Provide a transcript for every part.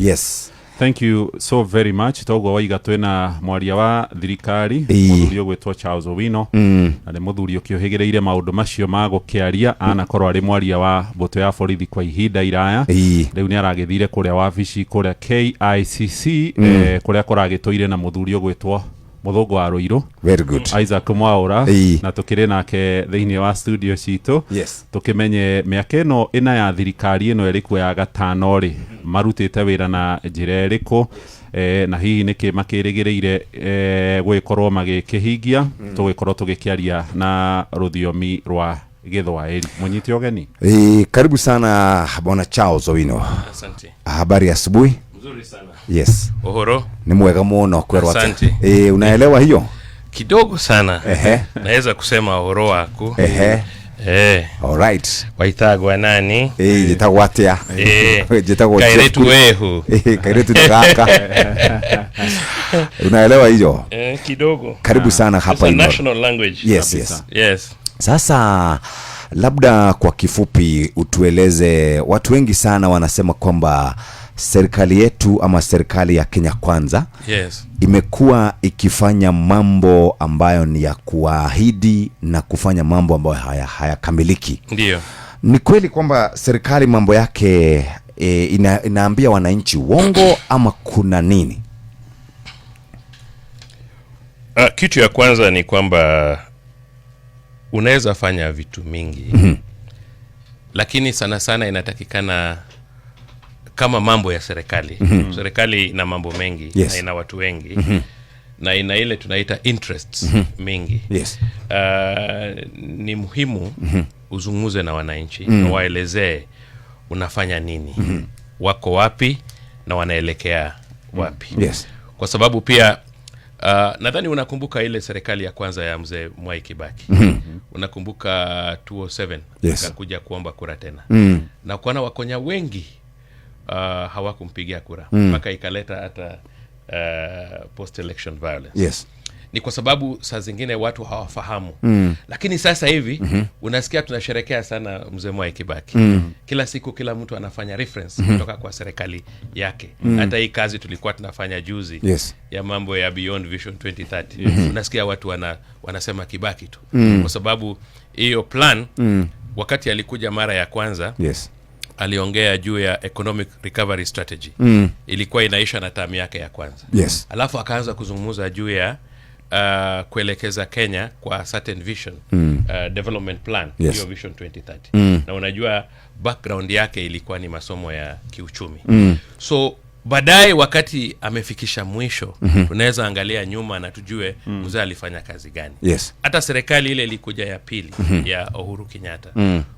Yes. Thank you so very much. Toguo waiga, twina mwaria wa thirikari, muthuri ũgwĩtwo Charles Owino, na nĩ mũthuri ũkĩũhĩgĩrĩire maũndũ macio ma gũkĩaria. Anakorwo arĩ mwaria wa mbũtũ ya borithi kwa ihinda iraya. Rĩu nĩ aragĩthire kũrĩa wabici kũrĩa KICC, kũrĩa kũragĩtũire na mũthuri ũgwĩtwo Mũthũngũ wa Rũirũ, Very good. Isaac Mwaũra, na tũkĩrĩ nake thĩinĩ wa studio citũ, tũkĩmenye mĩaka ĩno ĩna ya thirikari ĩno ĩrĩ kuo ya gatano rĩ, marutĩte wĩra na njĩra ĩrĩkũ, na hihi nĩkĩ makĩrĩgĩrĩire gũgĩkorwo magĩkĩhingia. Tũgĩkorwo tũgĩkĩaria na rũthiomi rwa Gĩthwaĩri. Mũnyite ũgeni. Karibu sana, Bwana Charles Owino. Asante. Habari ya asubuhi? Mzuri sana. Yes. Uhoro? Ni mwega muno kwerwo. Asante. Unaelewa hiyo? Kidogo sana. Naweza kusema uhoro waku. All right. Waitagwa nani? Njĩtagwo atĩa? Njĩtagwo Kairetu Jeff. wehu. Kairetu ni gaka. Unaelewa hiyo? Kidogo. Karibu sana It's hapa a Inooro. national language. Yes. Yes. Sasa labda kwa kifupi utueleze, watu wengi sana wanasema kwamba serikali yetu ama serikali ya Kenya Kwanza imekuwa ikifanya mambo ambayo ni ya kuahidi na kufanya mambo ambayo hayakamiliki. Ndio. Ni kweli kwamba serikali mambo yake inaambia wananchi uongo ama kuna nini? Kitu ya kwanza ni kwamba unaweza fanya vitu mingi, lakini sana sana inatakikana kama mambo ya serikali. Serikali ina mambo mengi na ina watu wengi na ina ile tunaita interests mingi. Ni muhimu uzungumze na wananchi na waelezee unafanya nini, wako wapi na wanaelekea wapi, kwa sababu pia nadhani unakumbuka ile serikali ya kwanza ya mzee Mwai Kibaki. Unakumbuka 2007? Yes. Akakuja kuomba kura tena na kuona Wakenya wengi hawakumpigia kura mpaka ikaleta hata post election violence. Ni kwa sababu saa zingine watu hawafahamu. Lakini sasa hivi unasikia tunasherekea sana mzee Mwai Kibaki. Kila siku kila mtu anafanya reference kutoka kwa serikali yake. Hata hii kazi tulikuwa tunafanya juzi ya mambo ya Beyond Vision 2030, unasikia watu wanasema Kibaki tu, kwa sababu hiyo plan, wakati alikuja mara ya kwanza, aliongea juu ya economic recovery strategy, ilikuwa inaisha na term yake ya kwanza. Alafu akaanza kuzungumza juu ya kuelekeza Kenya kwa certain vision, development plan, hiyo Vision 2030. Na unajua background yake ilikuwa ni masomo ya kiuchumi. So baadaye wakati amefikisha mwisho, tunaweza angalia nyuma na tujue mzee alifanya kazi gani. Hata serikali ile ilikuja ya pili ya Uhuru Kenyatta,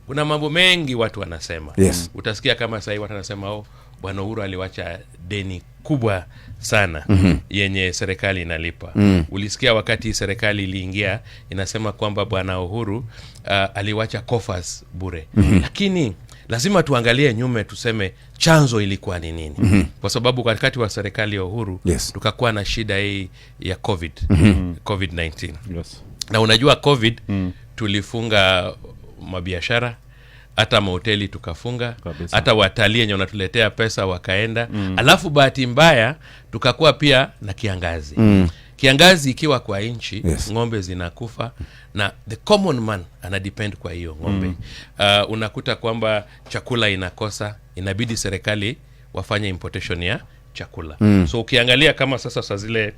kuna mambo mengi watu wanasema. Utasikia kama sahii watu wanasema, "Oh, bwana Uhuru aliwacha deni kubwa sana yenye serikali inalipa." Ulisikia wakati serikali iliingia inasema kwamba bwana Uhuru aliwacha coffers bure. Lakini lazima tuangalie nyuma tuseme chanzo ilikuwa ni nini, kwa sababu wakati wa serikali ya Uhuru tukakuwa na shida hii ya COVID 19. Na unajua COVID, tulifunga mabiashara, hata mahoteli tukafunga. Hata watalii wenye wanatuletea pesa wakaenda. Alafu bahati mbaya tukakuwa pia na kiangazi. Kiangazi ikiwa kwa nchi, ng'ombe zinakufa na the common man anadepend kwa hiyo ng'ombe. Unakuta kwamba chakula inakosa, inabidi serikali wafanye importation ya chakula. So ukiangalia kama sasa saa zile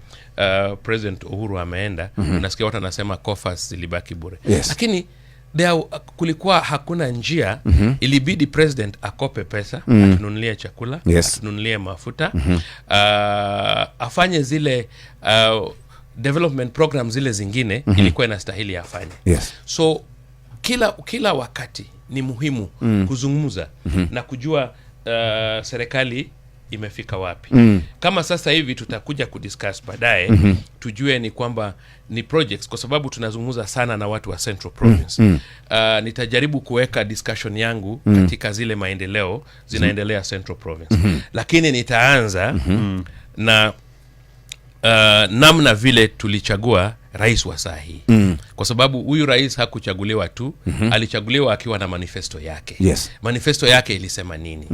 President Uhuru ameenda, unasikia watu anasema coffers zilibaki bure. Lakini kulikuwa hakuna njia. Ilibidi president akope pesa, atununulie chakula, atununulie mafuta, afanye zile development program zile zingine ilikuwa inastahili afanye. So kila wakati ni muhimu kuzungumza na kujua serikali imefika wapi. Kama sasa hivi tutakuja kudiscuss baadaye, tujue ni kwamba ni projects, kwa sababu tunazungumza sana na watu wa Central Province. Nitajaribu kuweka discussion yangu katika zile maendeleo zinaendelea Central Province, lakini nitaanza na namna vile tulichagua rais wa saa hii, kwa sababu huyu rais hakuchaguliwa tu. Alichaguliwa akiwa na manifesto yake. Manifesto yake ilisema nini?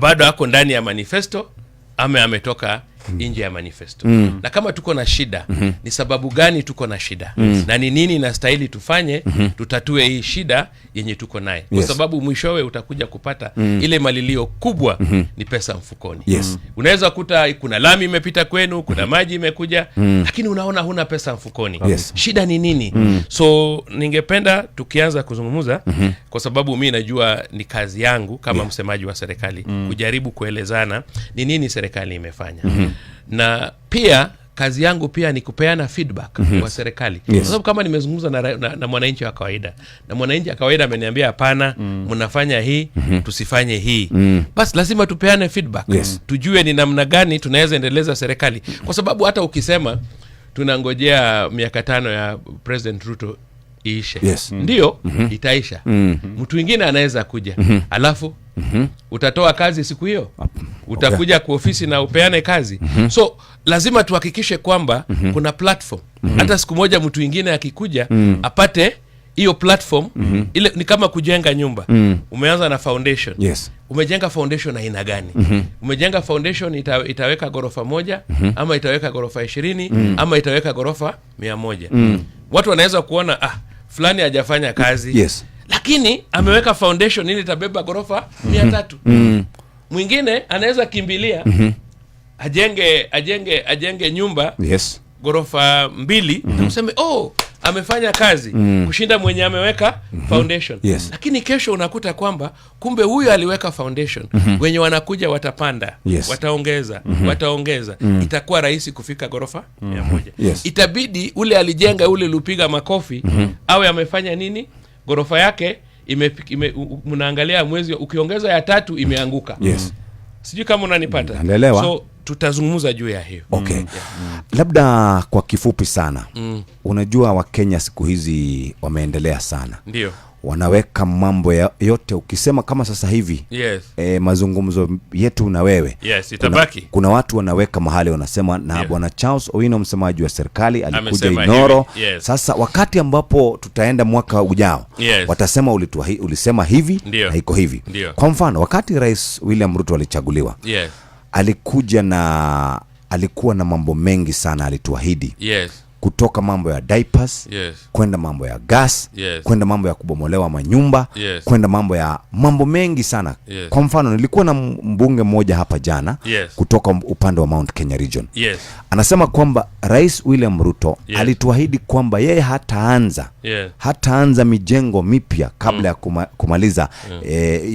Bado ako ndani ya manifesto. ama ametoka nje ya manifesto. Na kama tuko na shida, ni sababu gani tuko na shida, na ni nini inastahili tufanye tutatue hii shida yenye tuko naye, kwa sababu mwishowe utakuja kupata ile malilio kubwa ni pesa mfukoni. Unaweza kuta kuna lami imepita kwenu, kuna maji imekuja, lakini unaona huna pesa mfukoni. Shida ni nini? So ningependa tukianza kuzungumza, kwa sababu mi najua ni kazi yangu kama msemaji wa serikali kujaribu kuelezana ni nini serikali imefanya. Na pia kazi yangu pia ni kupeana feedback kwa serikali. Kwa sababu kama nimezungumza na mwananchi wa kawaida, na mwananchi wa kawaida ameniambia hapana, mnafanya hii, tusifanye hii, basi lazima tupeane feedback. Tujue ni namna gani tunaweza endeleza serikali, kwa sababu hata ukisema tunangojea miaka 5 ya President Ruto iishe, ndio itaisha, mtu mwingine anaweza kuja, alafu utatoa kazi siku hiyo, utakuja kwa ofisi na upeane kazi. So lazima tuhakikishe kwamba kuna platform. Hata siku moja mtu mwingine akikuja apate hiyo platform. Ile ni kama kujenga nyumba. Umeanza na foundation. Umejenga foundation aina gani? Umejenga foundation itaweka ghorofa 1, ama itaweka ghorofa 20, ama itaweka ghorofa 100. Watu wanaweza kuona fulani hajafanya kazi. Lakini ameweka foundation ili itabeba ghorofa 300. Mwingine anaweza kimbilia ajenge nyumba ghorofa 2, na useme amefanya kazi kushinda mwenye ameweka foundation. Lakini kesho unakuta kwamba kumbe huyu aliweka foundation, wenye wanakuja watapanda, wataongeza, wataongeza, itakuwa rahisi kufika ghorofa 100. Itabidi ule alijenga, ule lupiga makofi, awe amefanya nini? Ghorofa yake mnaangalia mwezi ukiongeza ya 3 imeanguka. Sijui kama unanipata. So tutazungumza juu ya hiyo. Okay. Labda kwa kifupi sana. Unajua Wakenya siku hizi wameendelea sana. Ndio. Wanaweka mambo yote, ukisema kama sasa hivi mazungumzo yetu na wewe. Itabaki. Kuna watu wanaweka mahali wanasema na Bwana Charles Owino msemaji wa serikali alikuja Inoro. Sasa wakati ambapo tutaenda mwaka ujao, watasema ulisema hivi na iko hivi. Ndiyo. Kwa mfano wakati Rais William Ruto alichaguliwa, alikuja na alikuwa na mambo mengi sana alituahidi. Kutoka mambo ya diapers, kwenda mambo ya gas, kwenda mambo ya kubomolewa manyumba, kwenda mambo ya mambo mengi sana. Kwa mfano nilikuwa na mbunge mmoja hapa jana kutoka upande wa Mount Kenya Region. Anasema kwamba Rais William Ruto alituahidi kwamba yeye hataanza mijengo mipya kabla ya kumaliza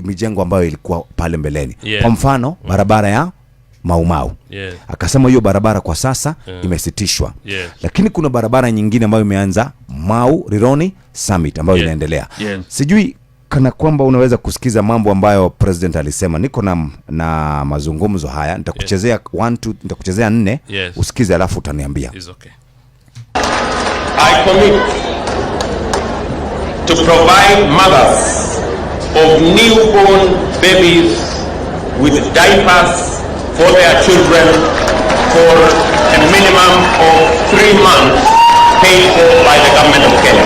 mijengo ambayo ilikuwa pale mbeleni. Kwa mfano barabara ya Mau Mau. Akasema hiyo barabara kwa sasa imesitishwa. Lakini kuna barabara nyingine ambayo imeanza, Mau Rironi Summit, ambayo inaendelea. Sijui kana kwamba unaweza kusikiza mambo ambayo president alisema. Niko na mazungumzo haya, nitakuchezea 1 2, nitakuchezea 4, usikize alafu utaniambia. It's okay. I commit to provide mothers of newborn babies with diapers for their children for a minimum of 3 months, paid for by the government of Kenya.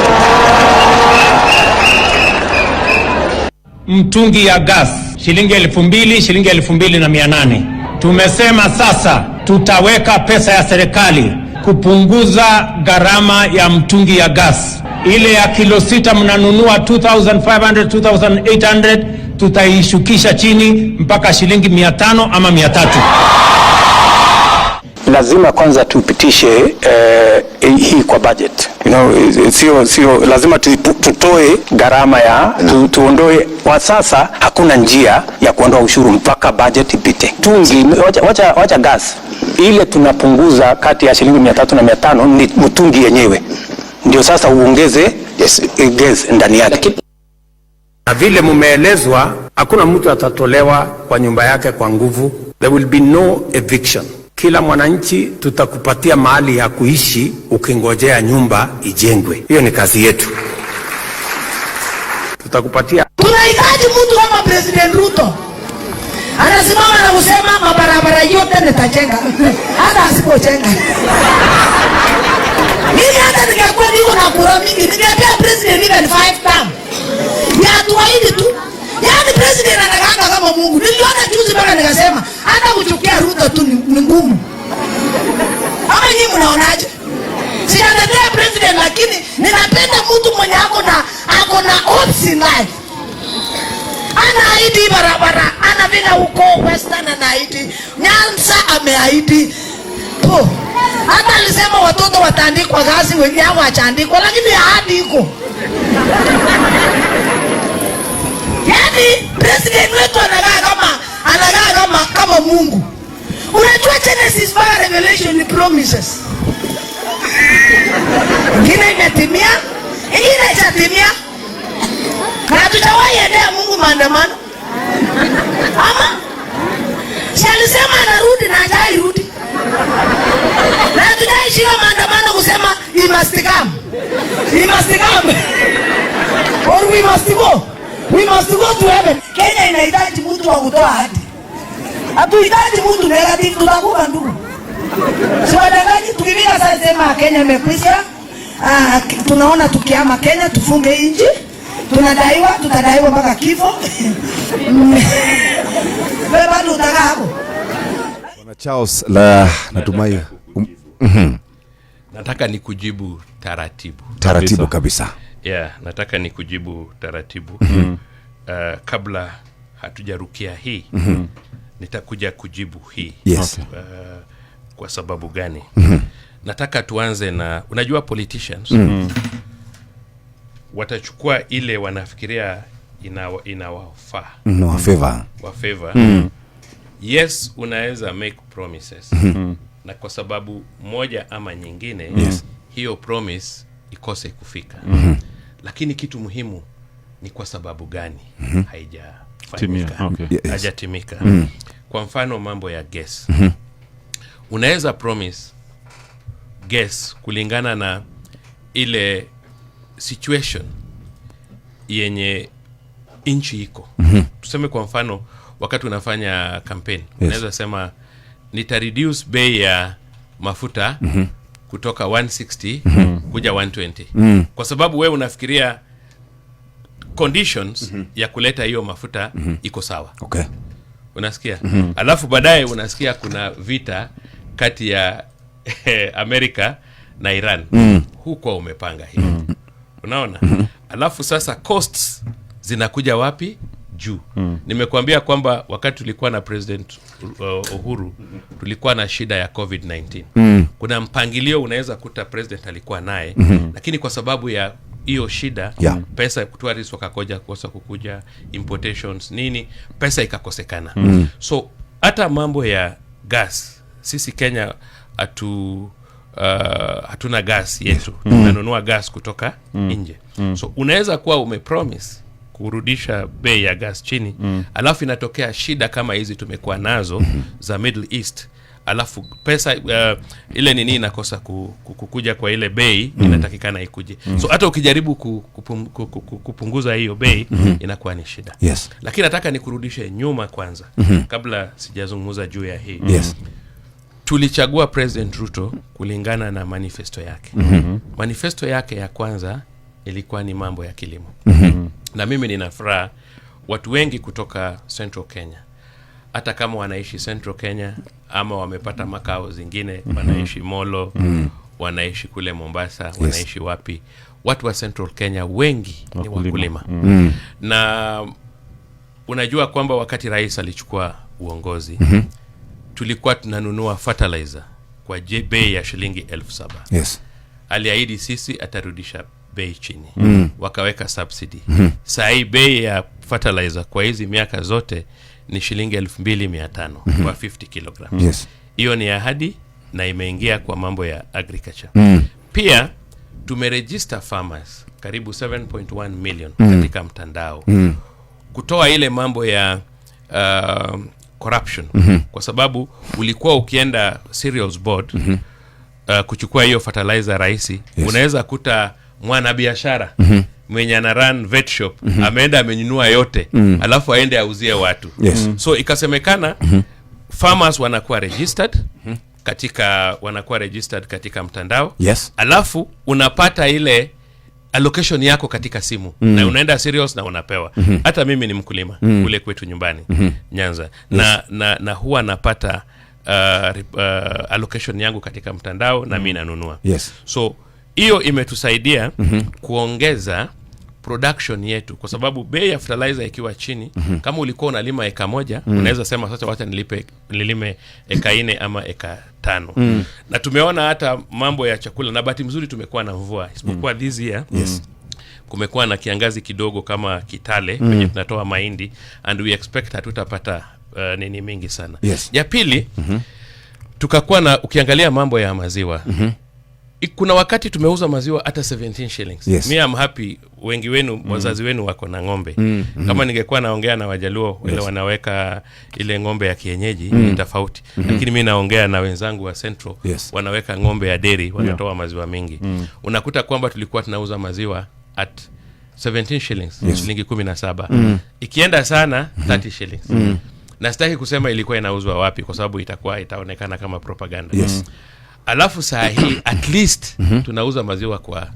Mtungi ya gas shilingi 2000, shilingi 2800. Tumesema sasa tutaweka pesa ya serikali kupunguza gharama ya mtungi ya gas. Ile ya kilo 6 mnanunua 2500, 2800, tutaishukisha chini mpaka shilingi 500 ama 300. Lazima kwanza tupitishe hii kwa budget. Sio lazima tutoe gharama ya tuondoe. Kwa sasa hakuna njia ya kuondoa ushuru mpaka budget ipite. Tungi wacha gas ile tunapunguza kati ya shilingi 300 na 500 ni mtungi yenyewe. Ndio sasa uongeze gas ndani yake. Na vile mumeelezwa, hakuna mtu atatolewa kwa nyumba yake kwa nguvu. There will be no eviction. Kila mwananchi tutakupatia mahali ya kuishi ukingojea nyumba ijengwe. Hiyo ni kazi yetu. Tutakupatia. Tunahitaji mtu kama President Ruto. Anasimama na kusema mabarabara yote nitajenga. Hata asipojenga. Mimi hata ningekuwa niko na kura mingi, ningepea president even 5 term. Ya tuahidi tu. Yaani president anakaanga kama Mungu. Niliona juzi mpaka nikasema hata kuchukia Ruto tu ni ngumu. Ama nyinyi mnaonaje? Sijatetea president, lakini ninapenda mtu mwenye ako na hopes in life. Anaahidi barabara, anafika huko Western anaahidi, Nyanza ameahidi. Po. Hata alisema watoto wataandikwa kazi, wengine hawajaandikwa, lakini ahadi iko. Yaani president wetu anakaa kama Mungu. Unajua Genesis mpaka Revelation ni promises. Ingine imetimia, ingine haijatimia. Na hatujawahi endea Mungu maandamano. Ama si alisema anarudi na hajairudi. Na hatujaishika maandamano kusema he must come. He must come. Or we must go. We must go to heaven. Kenya inahitaji mtu wa kutoa ahadi. Hatuhitaji mtu negative, tutakufa ndugu. Siwadanganyi, tukifika sasa sema Kenya imekwisha. Tunaona tukiama Kenya tufunge nchi. Tunadaiwa, tutadaiwa mpaka kifo. Wewe bado utakaa hapo. Bwana Charles, la natumai Nataka nikujibu taratibu. Taratibu kabisa. Yeah, nataka nikujibu taratibu. Kabla hatujarukia hii, nitakuja kujibu hii. Kwa sababu gani? Nataka tuanze na, unajua, politicians watachukua ile wanafikiria inawafaa. No favor. Wa favor. Yes, unaweza make promises na kwa sababu moja ama nyingine hiyo promise ikose kufika, lakini kitu muhimu ni kwa sababu gani haijafanyika. Timia, okay. Hajatimika. Kwa mfano mambo ya gas, unaweza promise gas kulingana na ile situation yenye nchi iko. Tuseme kwa mfano wakati unafanya campaign, unaweza sema nita reduce bei ya mafuta kutoka 160 kuja 120, kwa sababu wewe unafikiria conditions ya kuleta hiyo mafuta iko sawa. Unasikia? Alafu baadaye unasikia kuna vita kati ya Amerika na Iran. Huko umepanga hiyo, unaona? Alafu sasa costs zinakuja wapi? Juu. Nimekuambia kwamba wakati tulikuwa na President Uhuru tulikuwa na shida ya COVID-19. Kuna mpangilio unaweza kuta president alikuwa naye, lakini kwa sababu ya hiyo shida, pesa, tourists wakakoja kosa kukuja, importations nini, pesa ikakosekana. So hata mambo ya gas, sisi Kenya hatuna gas yetu, tunanunua gas kutoka nje. So unaweza kuwa umepromise kurudisha bei ya gas chini, alafu inatokea shida kama hizi tumekuwa nazo za Middle East, alafu pesa, ile nini, inakosa kukuja kwa ile bei inatakikana ikuje. So hata ukijaribu kupunguza hiyo bei, inakuwa ni shida. Lakini nataka nikurudishe nyuma kwanza kabla sijazungumza juu ya hii. Tulichagua President Ruto kulingana na manifesto yake. Manifesto yake ya kwanza ilikuwa ni mambo ya kilimo. Na mimi nina furaha watu wengi kutoka Central Kenya, hata kama wanaishi Central Kenya ama wamepata makao zingine, wanaishi Molo, wanaishi kule Mombasa, wanaishi wapi, watu wa Central Kenya wengi ni wakulima. Wakulima. Na unajua kwamba wakati rais alichukua uongozi, tulikuwa tunanunua fertilizer kwa bei ya shilingi 7,000. Aliahidi sisi atarudisha bei chini, wakaweka subsidy. Saa hii bei ya fertilizer kwa hizi miaka zote ni shilingi 2,500 kwa 50 kilograms. Hiyo ni ahadi na imeingia kwa mambo ya agriculture. Pia tumeregister farmers karibu 7.1 million katika mtandao, kutoa ile mambo ya corruption, kwa sababu ulikuwa ukienda Cereals Board kuchukua hiyo fertilizer rahisi, unaweza kuta mwanabiashara mwenye ana run vet shop ameenda amenunua yote, alafu aende auzie watu. So ikasemekana farmers wanakuwa registered katika mtandao, alafu unapata ile Allocation yako katika simu na unaenda cereals na unapewa. Hata mimi ni mkulima kule kwetu nyumbani Nyanza, na huwa napata allocation yangu katika mtandao na mi nanunua. So hiyo imetusaidia kuongeza production yetu, kwa sababu bei ya fertilizer ikiwa chini, kama ulikuwa unalima eka 1, unaweza sema sasa wacha nilime eka 4 ama eka 5. Na tumeona hata mambo ya chakula, na bahati mzuri tumekuwa na mvua, isipokuwa this year kumekuwa na kiangazi kidogo kama Kitale kwenye tunatoa mahindi, and we expect hatutapata nini mingi sana. Ya pili, tukakuwa na, ukiangalia mambo ya maziwa, kuna wakati tumeuza maziwa hata 17 shillings. Me, I'm happy, wengi wenu wazazi wenu wako na ng'ombe. Kama ningekuwa naongea na Wajaluo wale wanaweka ile ng'ombe ya kienyeji ni tofauti. Lakini mimi naongea na wenzangu wa Central, wanaweka ng'ombe ya dairy, wanatoa maziwa mingi. Unakuta kwamba tulikuwa tunauza maziwa at 17 shillings, shilingi 17. Ikienda sana 30 shillings. Na sitaki kusema ilikuwa inauzwa wapi kwa sababu itakuwa itaonekana kama propaganda. Alafu saa hii at least tunauza maziwa kwa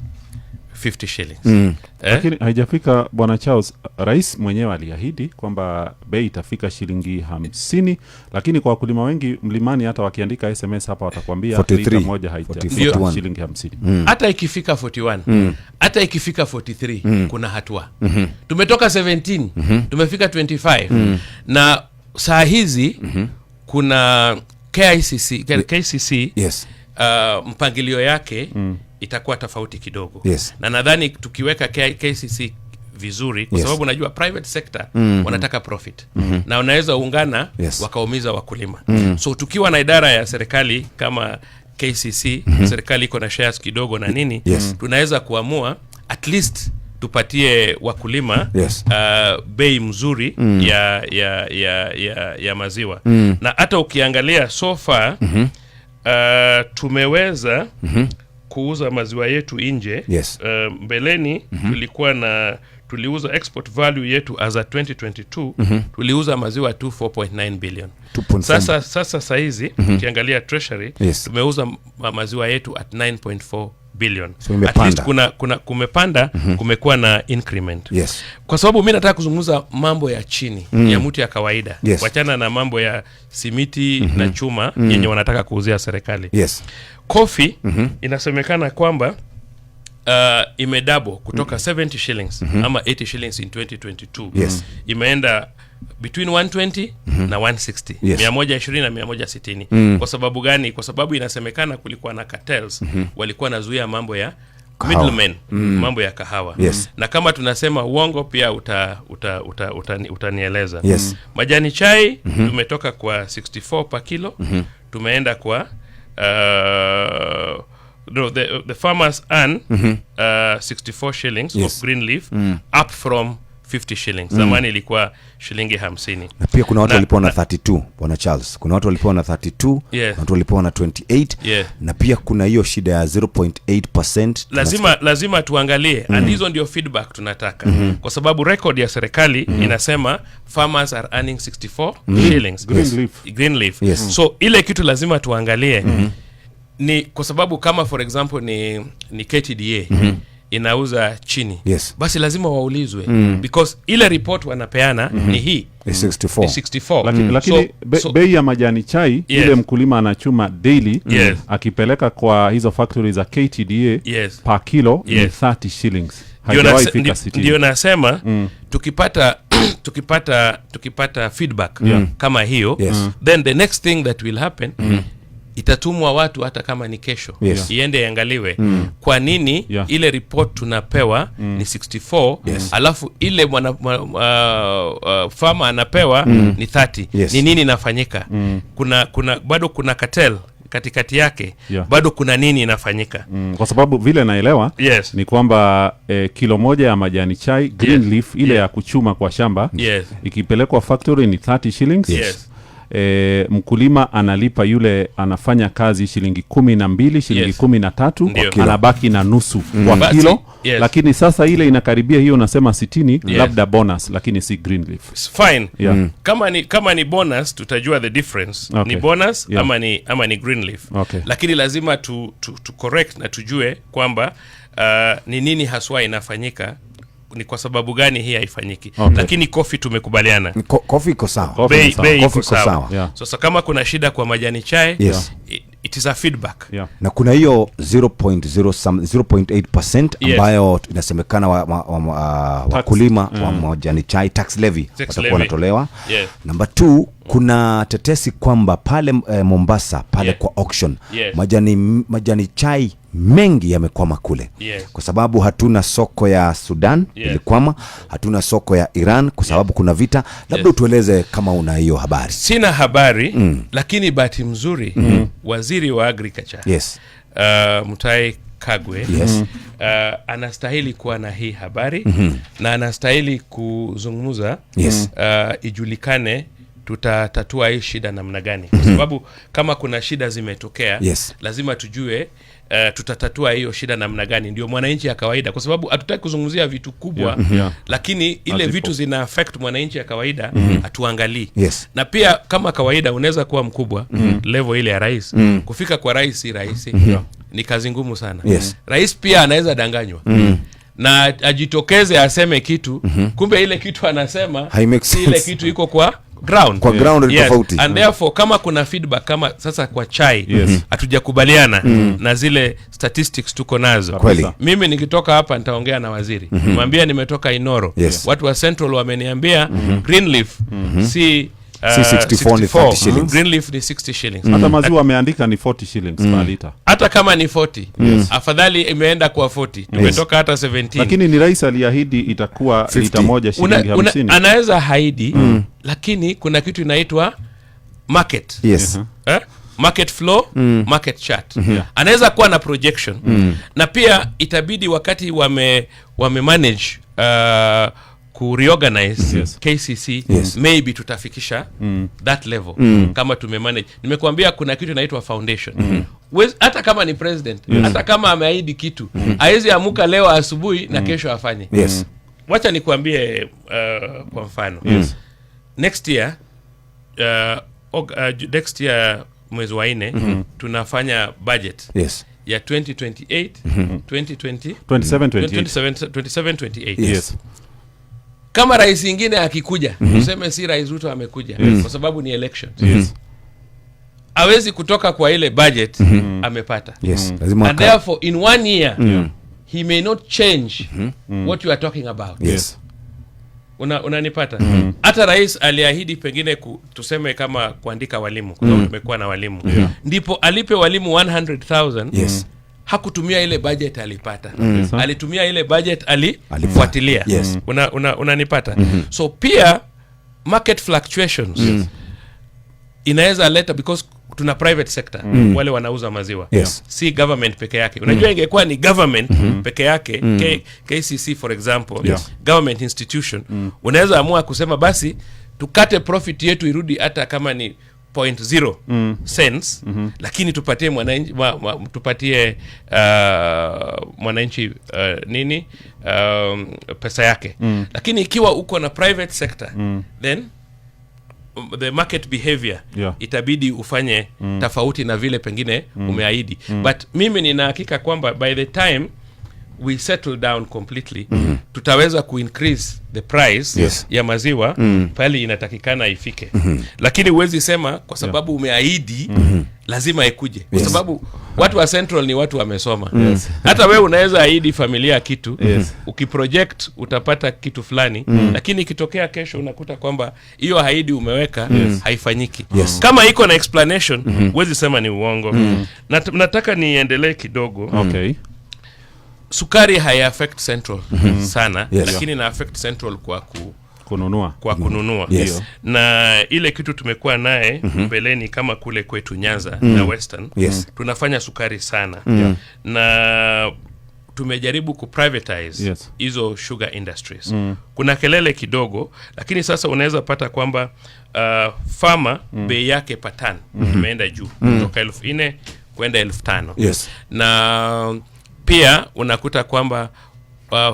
50 shillings. Lakini haijafika, Bwana Charles. Rais mwenyewe aliahidi kwamba bei itafika shilingi 50, lakini kwa wakulima wengi mlimani hata wakiandika SMS hapa watakwambia 43, lita moja haitafika 41. shilingi 50. Hata ikifika 41, hata ikifika 43, kuna hatua. Tumetoka 17, tumefika 25. Na saa hizi kuna KICC, KCC, mpangilio yake itakuwa tofauti kidogo. Na nadhani tukiweka KCC vizuri, kwa sababu unajua private sector wanataka profit. Na wanaweza ungana wakaumiza wakulima. So tukiwa na idara ya serikali kama KCC, serikali iko na shares kidogo na nini, tunaweza kuamua at least tupatie wakulima bei mzuri ya maziwa. Na hata ukiangalia so far, tumeweza kuuza maziwa yetu nje. Mbeleni tuliuza export value yetu as at 2022, tuliuza maziwa tu 4.9 billion. 2.4. Sasa saizi ukiangalia treasury, tumeuza maziwa yetu at 9.4 billion. So imepanda. At least kuna kumepanda, kumekuwa na increment. Kwa sababu mimi nataka kuzungumza mambo ya chini, ya mtu ya kawaida. Wachana na mambo ya simiti na chuma yenye wanataka kuuzia serikali. Coffee inasemekana kwamba imedouble kutoka 70 shillings ama 80 shillings in 2022. Imeenda between 120 na 160. 120 na 160. Kwa sababu gani? Kwa sababu inasemekana kulikuwa na cartels, walikuwa wanazuia mambo ya Kahawa. middlemen, mambo ya kahawa. Na kama tunasema uongo pia utanieleza. Majani chai tumetoka kwa 64 per kilo, tumeenda kwa no, the farmers earn 64 shillings of green leaf, up from 50 shillings. Zamani ilikuwa shilingi 50. Na pia kuna watu walipewa na 32, Bwana Charles. Kuna watu walipewa na 32, kuna watu walipewa na 28, na pia kuna hiyo shida ya 0.8%. Lazima tuangalie, and hizo ndio feedback tunataka, kwa sababu record ya serikali inasema farmers are earning 64 shillings. Green leaf. Green leaf. So ile kitu lazima tuangalie ni kwa sababu kama for example ni KTDA inauza chini, basi lazima waulizwe, because ile report wanapeana ni hii. Ni 64. Ni 64. Lakini bei ya majani chai ile mkulima anachuma daily, akipeleka kwa hizo factory za KTDA, per kilo ni 30 shillings. Haijawahi fika 60. Ndio nasema tukipata feedback kama hiyo, then the next thing that will happen, itatumwa watu hata kama ni kesho, iende iangaliwe kwa nini ile report tunapewa ni 64, alafu ile farmer anapewa ni 30. Ni nini inafanyika? Bado kuna cartel katikati yake. Bado kuna nini inafanyika? Kwa sababu vile naelewa ni kwamba kilo moja ya majani chai green leaf ile ya kuchuma kwa shamba, ikipelekwa factory ni 30 shillings. Mkulima analipa yule anafanya kazi shilingi 12, shilingi 13, anabaki na nusu kwa kilo. Lakini sasa ile inakaribia hiyo unasema 60, labda bonus, lakini si green leaf. It's fine. Kama ni bonus tutajua the difference. Ni bonus ama ni green leaf. Lakini lazima tu correct na tujue kwamba ni nini haswa inafanyika, ni kwa sababu gani hii haifanyiki. Okay. Lakini kofi tumekubaliana, Kofi iko sawa. Coffee bei ni sawa. bei Coffee iko iko sawa. sawa. Yeah. Sasa kama kuna shida kwa majani chai, Yes. it is a feedback. Yeah. Na kuna hiyo 0.0 some- 0.8% Yes. ambayo inasemekana wakulima wa majani chai, tax levy, Tax watakuwa levy. wanatolewa. Yes. Namba 2, kuna tetesi kwamba pale Mombasa pale Yeah. kwa auction, Yes. majani chai mengi yamekwama kule. Yes. Kwa sababu hatuna soko ya Sudan, Yes. ilikwama, hatuna soko ya Iran kwa sababu kuna vita. Labda Yes. utueleze kama una hiyo habari. Sina habari, lakini bahati mzuri waziri wa agriculture, Yes. Mutahi Kagwe, Yes. Anastahili kuwa na hii habari na anastahili kuzungumza, Yes. Ijulikane tutatatua hii shida namna gani, kwa sababu kama kuna shida zimetokea, Yes. lazima tujue tutatatua hiyo shida namna gani, ndio mwananchi ya kawaida, kwa sababu hatutaki kuzungumzia vitu kubwa, Yeah, yeah. lakini ile Hazipo. vitu zina affect mwananchi ya kawaida hatuangalii. Yes. Na pia kama kawaida unaweza kuwa mkubwa, level ile ya rais, kufika kwa rais si rahisi, ni kazi ngumu sana. Yes. Rais pia anaweza danganywa na ajitokeze aseme kitu, kumbe ile kitu anasema Hai make si ile sense. kitu iko kwa ground. Kwa ground ni Yes. tofauti. And therefore kama kuna feedback kama sasa kwa chai, Yes. hatujakubaliana na zile statistics tuko nazo. Kweli. Mimi nikitoka hapa nitaongea na waziri, nimwambia nimetoka Inoro, Yes. watu wa Central wameniambia Greenleaf si Si 64 ni 30 shillings. Greenleaf ni 60 shillings. Hata maziwa ameandika ni 40 shillings per liter. Hata kama ni 40, afadhali imeenda kwa 40, tumetoka hata 17. Lakini ni rais aliahidi itakuwa 50. lita moja shilingi 50. Anaweza haidi, lakini kuna kitu inaitwa market. Yes. Market flow, market chart. Anaweza kuwa na projection. Na pia itabidi wakati wame manage ku reorganize Yes. KCC, Yes. maybe tutafikisha that level kama tumemanage. Nimekuambia kuna kitu inaitwa foundation. Hata kama ni president, hata kama ameahidi kitu, hawezi amuka leo asubuhi na kesho afanye. Yes. Wacha nikuambie, kwa mfano. Yes. Next year, next year mwezi wa 4 tunafanya budget Yes. ya 2028, 2020, 27, 28. 27, 28. Yes. Kama rais ingine akikuja, tuseme si Rais Ruto amekuja, kwa sababu ni elections. Yes. Hawezi kutoka kwa ile budget amepata. Yes. Lazima And therefore in 1 year he may not change what you are talking about. Yes. Unanipata? Hata rais aliahidi pengine tuseme kama kuandika walimu, kwa sababu tumekuwa na walimu. Ndipo alipe walimu 100,000. Yes. Hakutumia ile budget alipata. Yes. Alitumia ile budget alifuatilia. Yes. Unanipata? So pia market fluctuations inaweza leta, because tuna private sector, wale wanauza maziwa. Yes. Si government peke yake. Unajua ingekuwa ni government peke yake, KCC for example, Yes. government institution, unaweza amua kusema basi tukate profit yetu irudi hata kama ni 0.0 cents, lakini tupatie mwananchi, tupatie mwananchi nini, pesa yake. Lakini ikiwa uko na private sector, then the market behavior Yeah. itabidi ufanye tofauti na vile pengine umeahidi. But mimi nina hakika kwamba by the time we settle down completely, tutaweza kuincrease the price Yes. ya maziwa pale inatakikana ifike. Lakini huwezi sema kwa sababu umeahidi lazima ikuje, kwa sababu watu wa Central ni watu wamesoma. Hata wewe unaweza ahidi familia kitu, Yes. ukiproject utapata kitu fulani, lakini ikitokea kesho unakuta kwamba hiyo ahadi umeweka haifanyiki. Yes. Kama iko na explanation, huwezi sema ni uongo. Nataka niendelee kidogo. Okay. Sukari hai affect Central sana, Yes. lakini na affect Central kwa kununua. Kwa kununua. Yes. Na ile kitu tumekuwa naye mbeleni kama kule kwetu Nyanza na Western, Yes. tunafanya sukari sana. Na tumejaribu kuprivatize Yes. hizo sugar industries. Kuna kelele kidogo, lakini sasa unaweza pata kwamba farmer bei yake per ton imeenda juu kutoka 4,000 kwenda 5,000. Yes. Na pia unakuta kwamba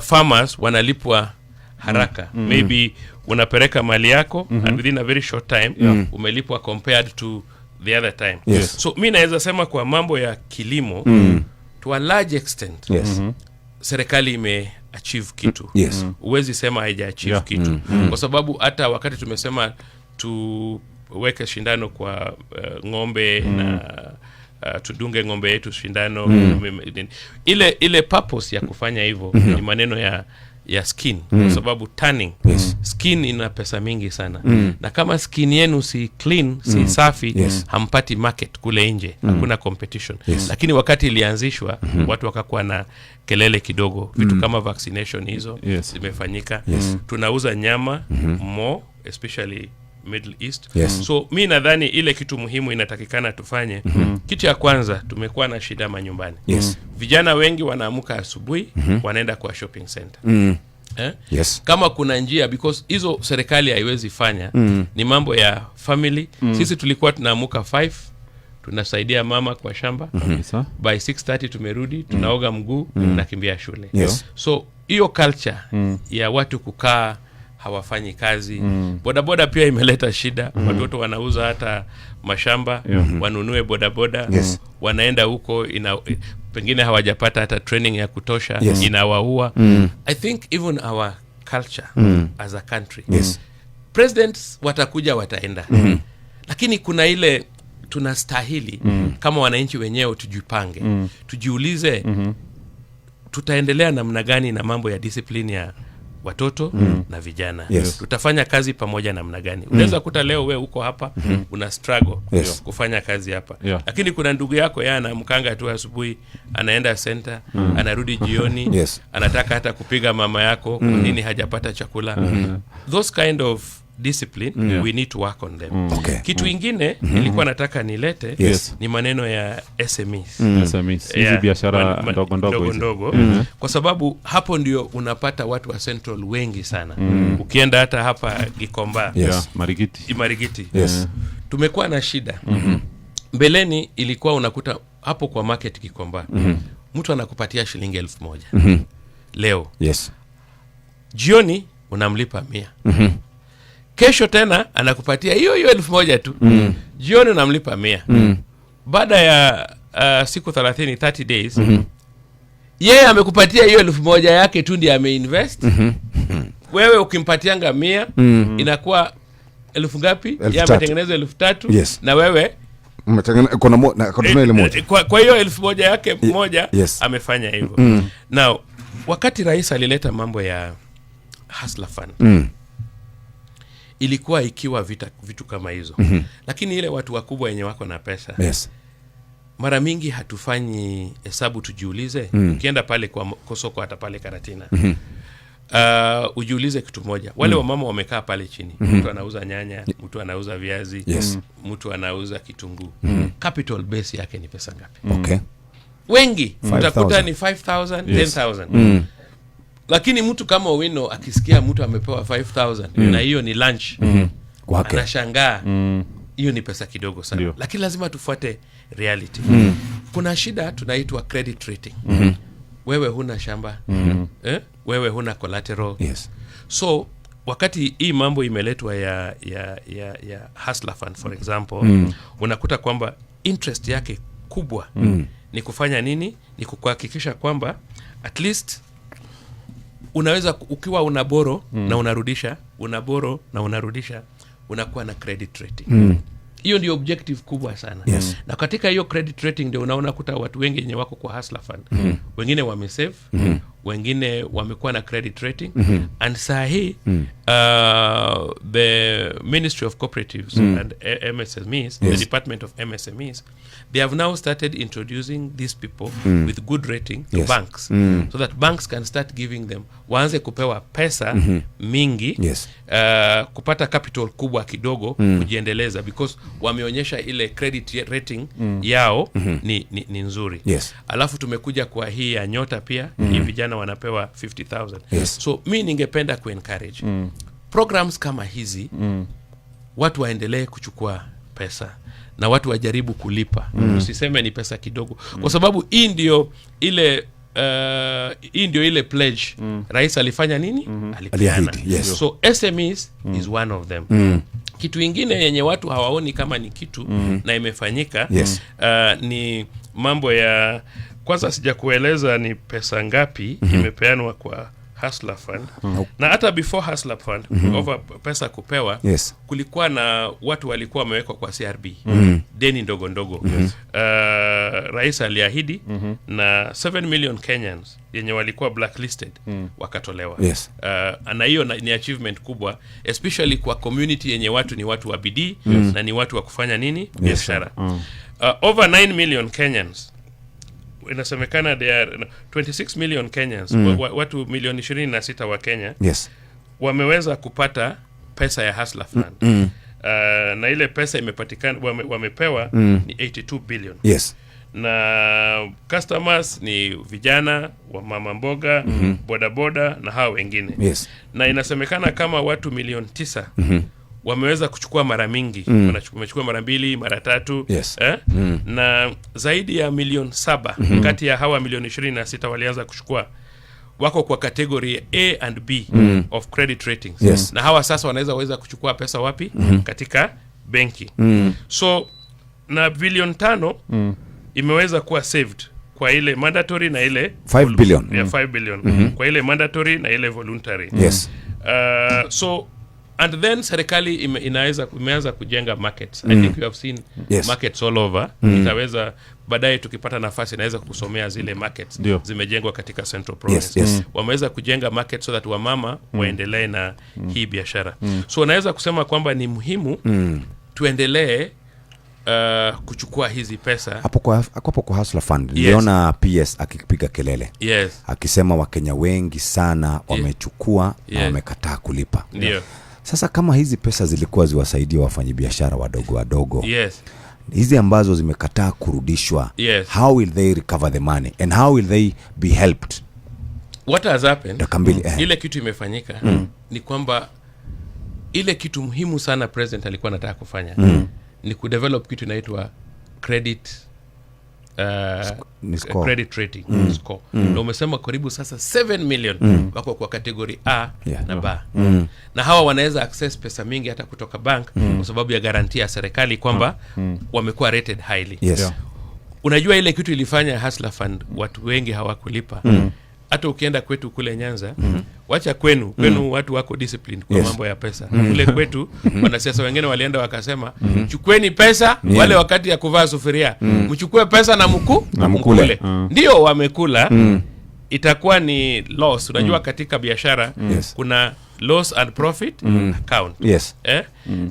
farmers wanalipwa haraka. Maybe unapeleka mali yako and within a very short time umelipwa compared to the other time. Yes. So mi naweza sema kwa mambo ya kilimo, to a large extent, Yes. Serikali ime achieve kitu. Huwezi sema haija achieve kitu, kwa sababu hata wakati tumesema tuweke shindano kwa ng'ombe na tudunge ng'ombe yetu shindano, ile purpose ya kufanya hivyo ni maneno ya skin, kwa sababu tanning skin ina pesa mingi sana, na kama skin yenu si clean, si safi, hampati market kule nje, hakuna competition. Lakini wakati ilianzishwa, watu wakakuwa na kelele kidogo. Vitu kama vaccination hizo zimefanyika. Tunauza nyama more, especially Middle East. So mi nadhani ile kitu muhimu inatakikana tufanye, kitu ya kwanza, tumekuwa na shida manyumbani. Vijana wengi wanaamuka asubuhi, wanaenda kwa shopping center. Eh? Yes. Kama kuna njia, because hizo serikali haiwezi fanya, ni mambo ya family. Sisi tulikuwa tunaamuka 5, tunasaidia mama kwa shamba. By 6:30 tumerudi, tunaoga mguu, tunakimbia shule. So hiyo culture ya watu kukaa hawafanyi kazi, bodaboda pia imeleta shida. Watoto wanauza hata mashamba wanunue bodaboda. Wanaenda huko, ina pengine hawajapata hata training ya kutosha, inawaua. I think even our culture as a country, presidents watakuja, wataenda, lakini kuna ile tunastahili kama wananchi wenyewe tujipange, tujiulize, tutaendelea namna gani na mambo ya discipline ya watoto na vijana? Tutafanya kazi pamoja namna gani? Unaweza kuta leo we uko hapa, una struggle kufanya kazi hapa, lakini kuna ndugu yako yeye anaamkanga tu asubuhi, anaenda center, anarudi jioni, anataka hata kupiga mama yako kwa nini hajapata chakula. Those kind of discipline, we need to work on them. Kitu ingine nilikuwa nataka nilete ni maneno ya SMEs. SMEs. Hizi biashara ndogo ndogo ndogo hizi. Ndogo, kwa sababu hapo ndio unapata watu wa Central wengi sana. Ukienda hata hapa Gikomba, Yeah, Marigiti. Marigiti, tumekuwa na shida. Mbeleni ilikuwa unakuta hapo kwa market Gikomba, mtu anakupatia shilingi 1000 leo, jioni unamlipa 100. Kesho tena anakupatia hiyo hiyo 1000 tu, jioni unamlipa 100. Baada ya siku 30, 30 days, yeye amekupatia hiyo 1000 yake tu ndiye ameinvest. Wewe ukimpatianga 100, inakuwa elfu ngapi? 3,000. Yeye ametengeneza 3,000 na wewe Kuna ile moja. Kwa hiyo 1000 yake moja amefanya hivyo. Now, wakati rais alileta mambo ya Hustler Fund, ilikuwa ikiwa vitu kama hizo, lakini ile watu wakubwa wenye wako na pesa, mara mingi hatufanyi hesabu tujiulize. Ukienda pale kwa soko, hata pale Karatina, ujiulize kitu moja: wale wamama wamekaa pale chini, mtu anauza nyanya, mtu anauza viazi, mtu anauza kitunguu, capital base yake ni pesa ngapi? Wengi utakuta 5,000. ni 5000, 10,000. Lakini mtu kama Owino akisikia mtu amepewa 5000 na hiyo ni lunch, Kwake. anashangaa hiyo ni pesa kidogo sana. Lakini lazima tufuate reality. Kuna shida tunaitwa credit rating. Wewe huna shamba, eh? Wewe huna collateral. So wakati hii mambo imeletwa ya Hustler Fund, for example, unakuta kwamba interest yake kubwa ni kufanya nini? Ni kuhakikisha kwamba at least unaweza, ukiwa una borrow na unarudisha, una borrow na unarudisha, unakuwa na credit rating. Hiyo ndio objective kubwa sana. Na katika hiyo credit rating ndio unaona kuta watu wengi wenye wako kwa Hustler Fund, wengine wamesave, wengine wamekuwa na credit rating. And saa hii the Ministry of Cooperatives and MSMEs, the Department of MSMEs, they have now started introducing these people with good rating to banks, so that banks can start giving them, waanze kupewa pesa mingi, kupata capital kubwa kidogo kujiendeleza, because wameonyesha ile credit rating yao ni nzuri. Alafu tumekuja kwa hii ya Nyota pia, hii vijana wanapewa 50,000. So mi ningependa kuencourage programs kama hizi, watu waendelee kuchukua pesa na watu wajaribu kulipa. Usiseme ni pesa kidogo, kwa sababu hii ndio ile pledge rais alifanya nini? Alipeana. Aliahidi, yes. So SMEs is one of them. Kitu ingine yenye watu hawaoni kama ni kitu na imefanyika, ni mambo ya Kwanza sijakueleza ni pesa ngapi imepeanwa kwa Hustler Fund. Na hata before Hustler Fund, over pesa kupewa, kulikuwa na watu walikuwa wamewekwa kwa CRB, deni ndogo ndogo. Rais aliahidi na 7 million Kenyans yenye walikuwa blacklisted wakatolewa. Na hiyo ni achievement kubwa, especially kwa community yenye watu ni watu wa bidii na ni watu wa kufanya nini, biashara. Over 9 million Kenyans, inasemekana they are, no, 26 million Kenyans, watu milioni 26 wa Kenya wameweza kupata pesa ya Hustler Fund. Na ile pesa imepatikana, wamepewa ni 82 billion. Na customers ni vijana wa mama mboga, bodaboda na hao wengine. Na inasemekana kama watu milioni 9 wameweza kuchukua mara mingi, wamechukua mara mbili, mara tatu. Na zaidi ya milioni 7 kati ya hawa milioni 26 walianza kuchukua, wako kwa category A and B of credit ratings. Na hawa sasa wanaweza weza kuchukua pesa wapi? Katika benki. So na bilioni 5 imeweza kuwa saved kwa ile mandatory na ile 5 billion. Yeah, 5 billion. Kwa ile mandatory na ile voluntary. So and then serikali imeanza kujenga markets. I think you have seen markets all over. Itaweza baadaye tukipata nafasi naweza kusomea zile markets zimejengwa katika Central Province. Wameweza kujenga market so that wamama waendelee na hii biashara. So naweza kusema kwamba ni muhimu tuendelee kuchukua hizi pesa. Hapo kwa Hustler Fund niliona PS akipiga kelele. Akisema Wakenya wengi sana wamechukua na wamekataa kulipa. Sasa kama hizi pesa zilikuwa ziwasaidie wafanyabiashara wadogo wadogo, hizi ambazo zimekataa kurudishwa, how will they recover the money and how will they be helped? What has happened? Ile kitu imefanyika ni kwamba ile kitu muhimu sana president alikuwa anataka kufanya ni kudevelop kitu inaitwa credit credit rating score. Na umesema karibu sasa 7 million wako kwa category A na B. Na hawa wanaweza access pesa mingi hata kutoka bank kwa sababu ya guarantee ya serikali kwamba wamekuwa rated highly. Unajua ile kitu ilifanya Hustler Fund watu wengi hawakulipa. Hata ukienda kwetu kule Nyanza, wacha kwenu watu wako disciplined kwa mambo ya pesa. Kule kwetu wanasiasa wengine walienda wakasema, chukueni pesa wale wakati ya kuvaa sufuria, mchukue pesa na mkule. Ndio wamekula. Itakuwa ni loss. Unajua katika biashara kuna loss and profit account.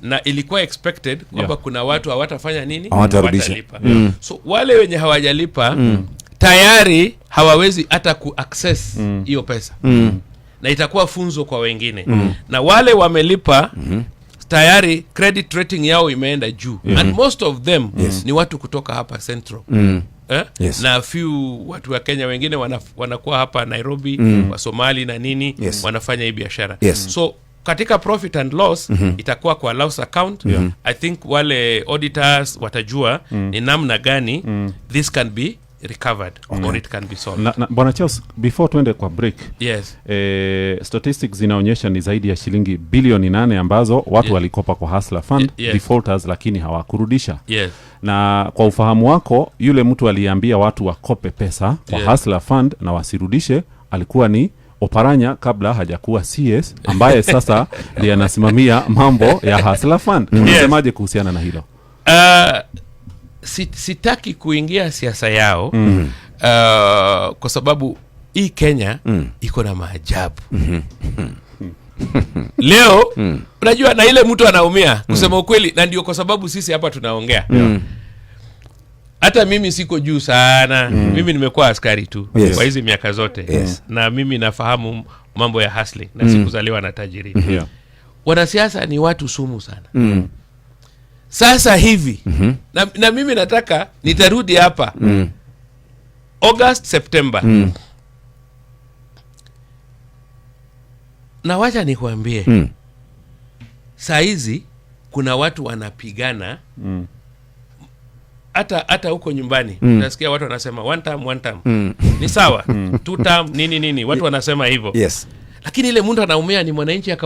Na ilikuwa expected kwamba kuna watu hawatafanya nini? Hawatalipa. So wale wenye hawajalipa tayari hawawezi hata ku-access hiyo pesa. Na itakuwa funzo kwa wengine. Na wale wamelipa tayari credit rating yao imeenda juu. And most of them ni watu kutoka hapa Central. Na few watu wa Kenya wengine wanakuwa hapa Nairobi, wa Somali na nini, wanafanya hii biashara. So katika profit and loss itakuwa kwa loss account. I think wale auditors watajua ni namna gani this can be recovered or it can be solved. Na Bwana Charles, before tuende kwa break, statistics zinaonyesha ni zaidi ya shilingi bilioni 8 ambazo watu walikopa kwa Hustler Fund, defaulters, lakini hawakurudisha. Na kwa ufahamu wako, yule mtu aliambia watu wakope pesa kwa Hustler Fund na wasirudishe alikuwa ni Oparanya kabla hajakuwa CS, ambaye sasa ndiye anasimamia mambo ya Hustler Fund. Unasemaje kuhusiana na hilo? Sitaki kuingia siasa yao kwa sababu hii Kenya iko na maajabu. Leo unajua, na ile mtu anaumia kusema ukweli, na ndio kwa sababu sisi hapa tunaongea. Hata mimi siko juu sana. Mimi nimekuwa askari tu kwa hizi miaka zote. Na mimi nafahamu mambo ya hustling na sikuzaliwa na tajiri. Wanasiasa ni watu sumu sana. Sasa hivi na mimi nataka nitarudi hapa August, September. Na wacha nikuambie, saa hizi kuna watu wanapigana hata huko nyumbani utasikia watu wanasema one term, one term. Ni sawa, two term, nini nini, watu wanasema hivyo. Lakini ile mtu anaumia ni mwananchi ya